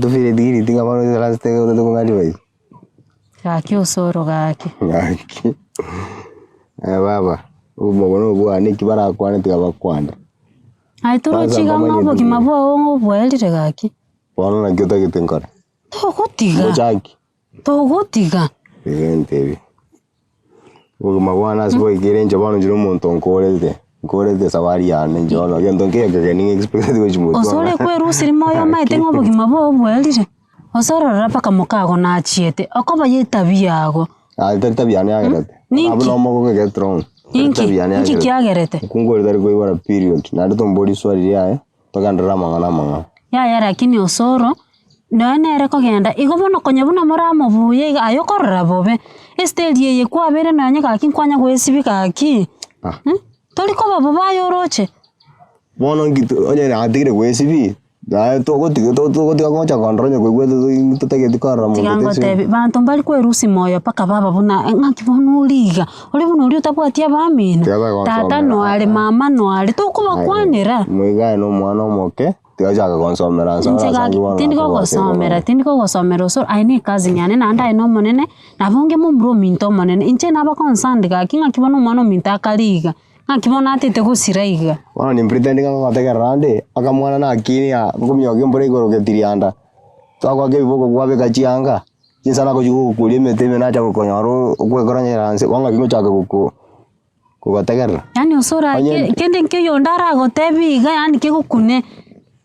Tofireti ng'a bono last otagete Gaki osoro gaki. Gaki aye baba, obomo nobwane eki barakwane tiga bakwane. Aye torochi iga ng'a obogima bwao ng'a obwaerire gaki. Bono naki otagete nkore? Togotiga. Ngochaki? Togotiga. Egento ebi. Obogima bwane ase boikire inche bono inche na omonto nkorete, nkorete esafari yane inche bono gento nkeiyo kegeni ng'a expected gochia motwe Osore kwerusirie moyo omanyete ng'a obogima bwao bwaerire, osore ororo mpaka mokago nachiete, okoba ya etabia yago. Aye tari tabia yane yagerete, Ninki? abwo nomogoka get wrong, tari Inki? tabia yane Inki yagerete. kiagerete? Mokungu oria tari koibora period, naende tomoborie swali riaye, togenderere amang'ana amang'ao. Yaya lakini osoro, nonya nere kogenda, igo bono konya buna moramobuya iga aye okorora bobe, esiteri eye kwabeire nonya gaki nkwanya goesibia gaki, tori koba bobe aye oroche. Bono nki onye natigire goesibia, naye togotiga togotiga gocha kondora onye koigwete totageti korora monto Tiga tesi. ngotebi, banto mbari kwerusia moyo mpaka baba buna ng'aki bono ore iga, ore buna oria otabwati abamino, Tiga bagonsomera. tata noare, mama noare, tokobakwanera. Moiga aye na omwana omoke, tiga ochake gonsomera nse Inche ase gaki bono tindi nakobwate kogosomera, tindi kogosomera osoro, aye ne ecousin yane naende aye nomonene, nabo onge momura ominto omonene, inche naba concerned gaki ng'aki bono omwana ominto akare iga. Naki bono atete gosira iga? Bono nimpretend ng'a ngogotegerera ande, akamwana nakinia, nkominyoka embura igoro getirianda, twagoaka ebiboko kwabeka chianga, chinsana gochia gokokuria emete ime nacha gokonyora okwekoronyera nse, bono ng'aki ngochaka goko kogotegerera. Yaani ase orake Onye kende nkeiyo onde aragotebi iga yaani kegokune.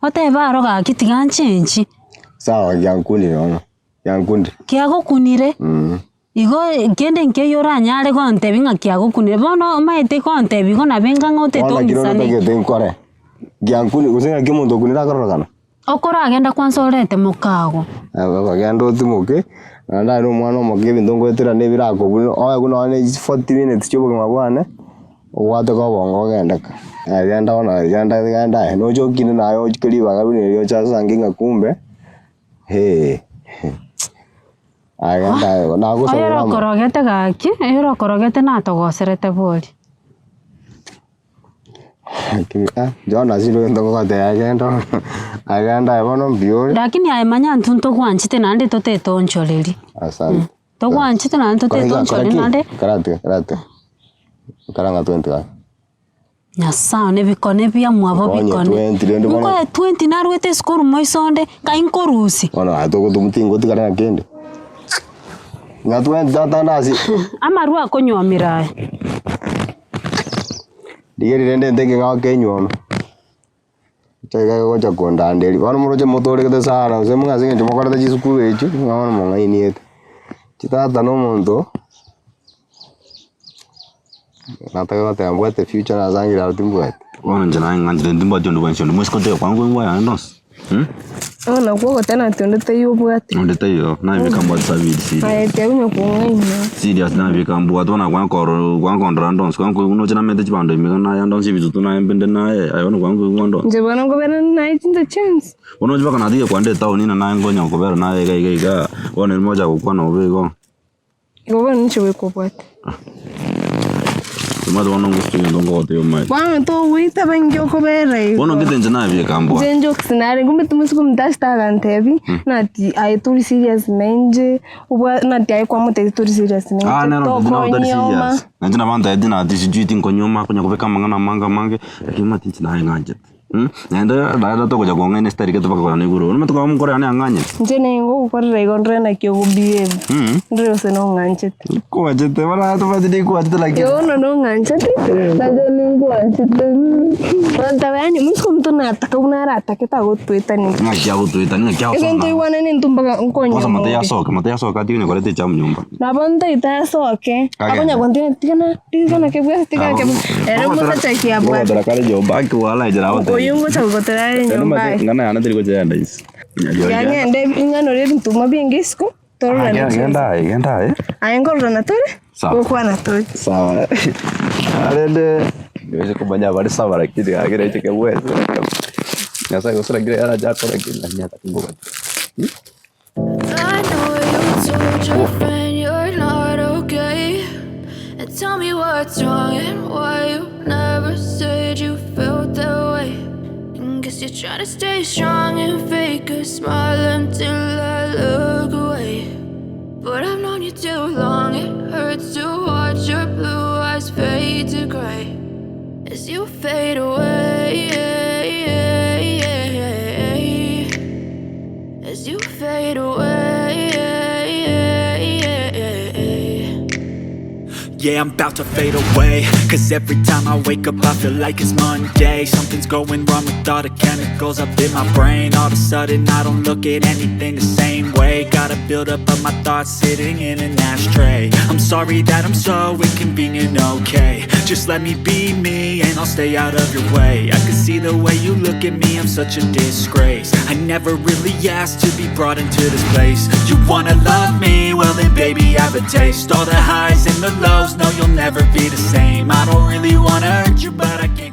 Otebe aro gaki tiga nchenchi. Sawa giankunire bono, giankundire. Kiagokunire? Igo kende nkeiyo oranyare gontebia ng'a kiagokunire, bono omanyete gontebia igo nabo enga ng'a otete Bono kero ong'isaneki. otagete nkore, giankundire gose ng'aki omonto okunire akororokana? Okoragenda kwansa orete mokago. Genda otimoke, naende aye na omwana omoke ebinto ngoetera na ebirakobuna, oye buna nonye na forty minutes chia obogima bwane, obwate ka obongo ogende ka. Aye genda bono aye genda genda aye, noche okine naye ochike ribaga buna erio oche asange ng'a kumbe, hee aye genda aye Oyo nagosabera amo. orokorogete gaki, oyo orokorogete natogoserete bori. John asire egento ngogotebia agende ororo, agende aye bono mbuya ore. Lakini aye manya intwe ntogwanchete naende totetoonchoreria. Asante. Togwanchete naende Kora iga, kora totetoonchoreria ki? naende. Karatiga, karatiga. Kara ng'a 20 gaki. Nyasae one bikone biamwabo Nkonye bikone. 20 rende bono. Nkoe 20 narwete esukuru moiso onde, nkai nkorusia. Bono aye togotomu tingotigara na kende. Ng'a 20 tata ndasi. Amarwa akonywomire aya. Rigereria rende nteke ng'a kenyuoma, ekero kegocha kondanderia, bono moroche motoregete sana gose muna ase eng'encho mokorete chisukuru echio, ng'a bono mong'ainiete. Chitata na omonto, nataka goteba mbwate future nasangire aro timbwati. Bono inche naye ng'anchete ntimbwati onde bwensi onde mwesiko taiyo kwango kwango yane ndonsi. Bono nakwo ogoteba nati onde taiyo obwate. Onde taiyo, nabeka mbwate sabiri serious. Aye tiga konya kong'aina. Serious nabeka mbwate bono kwakoro gwakondora ndonsi kwango noche namete chibando ime iga naye ndonsi ebitutu naye mbinde naye aye bono kwango koigwa ndonsi. Inche bono nkobera naye chinsa chionsi. Bono oche mpaka natiga kwanda etown ng'a naye nkonya kobera naye iga iga igaa, bono ere mocha gokwana bobe igo. Igo bono ninche goika obwate. Omanyete bono ngosike egento nkogotebia omanyete. Bono togoitaba inki okobera igo. Bono ngete inche nabeka mbwa. Inche jokes nare kumbe timosike omonto ase tagantebi, nati aye tori serious nainche, obwa nati aye kwamotebia tori serious Ah, nainche, nero ntebi nabo tari tokonyoma. serious. Nainche nabo antebetie nati sijui tinkonyoma, konya kobeka amang'ana amange amange, lakini omanyete inche naye ng'anchete. Naende naende togocha kong'aina ase tarigete mpaka korana igoro. Omanyete kwaba omokoro yane ang'anyete. Inche ningogokorera igo ndore naki okobehave, ndore gose nong'anchete. Nkwachete bono tomanyeti ninkwachete lakini. Bono nong'anchete, nainche ningwanchete. Gonteba yaani omoiseke omonto nataka buna aratake tagotwetania. Ng'aki agotwetania, ng'aki agosoma. Ekero ntoigwanani intwe mpaka nkonye Kwanza omobere. mate yasoke, mate yasoke atige onye koreta echamu nyomba. Nabo ntaete asoke, Agende. akonya gontebia tigana tigana kebwate tigana kebwate, ere mosacha ki abwate. Gogotera kare nyomba aki wala inchera agotebia. Oyio ngocha gogotera are nyomba aye. Ng'ana yane teri gocha yenda inse. Tiga ng'ende ing'anore ebintuma binge isiko, tororane Genda chinsa. genda aye, genda aye. Aye nkororana tore, Sawa. gokwana tore. Sawa. Rende niweze kumanya abare sawa lakini gakire eche kebwete. Nyasaye gose lakini aracha akore ki lakini atakingobati. I know you told your friend you're not okay. And tell me what's wrong and why you never said you felt that way. And guess you're trying to stay strong and fake a smile until I look away. But I've known you too long, it hurts to watch your blue eyes fade to gray as you fade away. As you fade away. Yeah, I'm about to fade away. Cause every time I wake up, I feel like it's Monday. Something's going wrong with all the chemicals up in my brain. All of a sudden, I don't look at anything the same way. Gotta build up of my thoughts sitting in an ashtray. I'm sorry that I'm so inconvenient, okay? Just let me be me and I'll stay out of your way. I can see the way you look at me, I'm such a disgrace. I never really asked to be brought into this place. You wanna love me? Well then baby I have a taste. All the highs and the lows, no you'll never be the same. I don't really wanna hurt you, but I can't.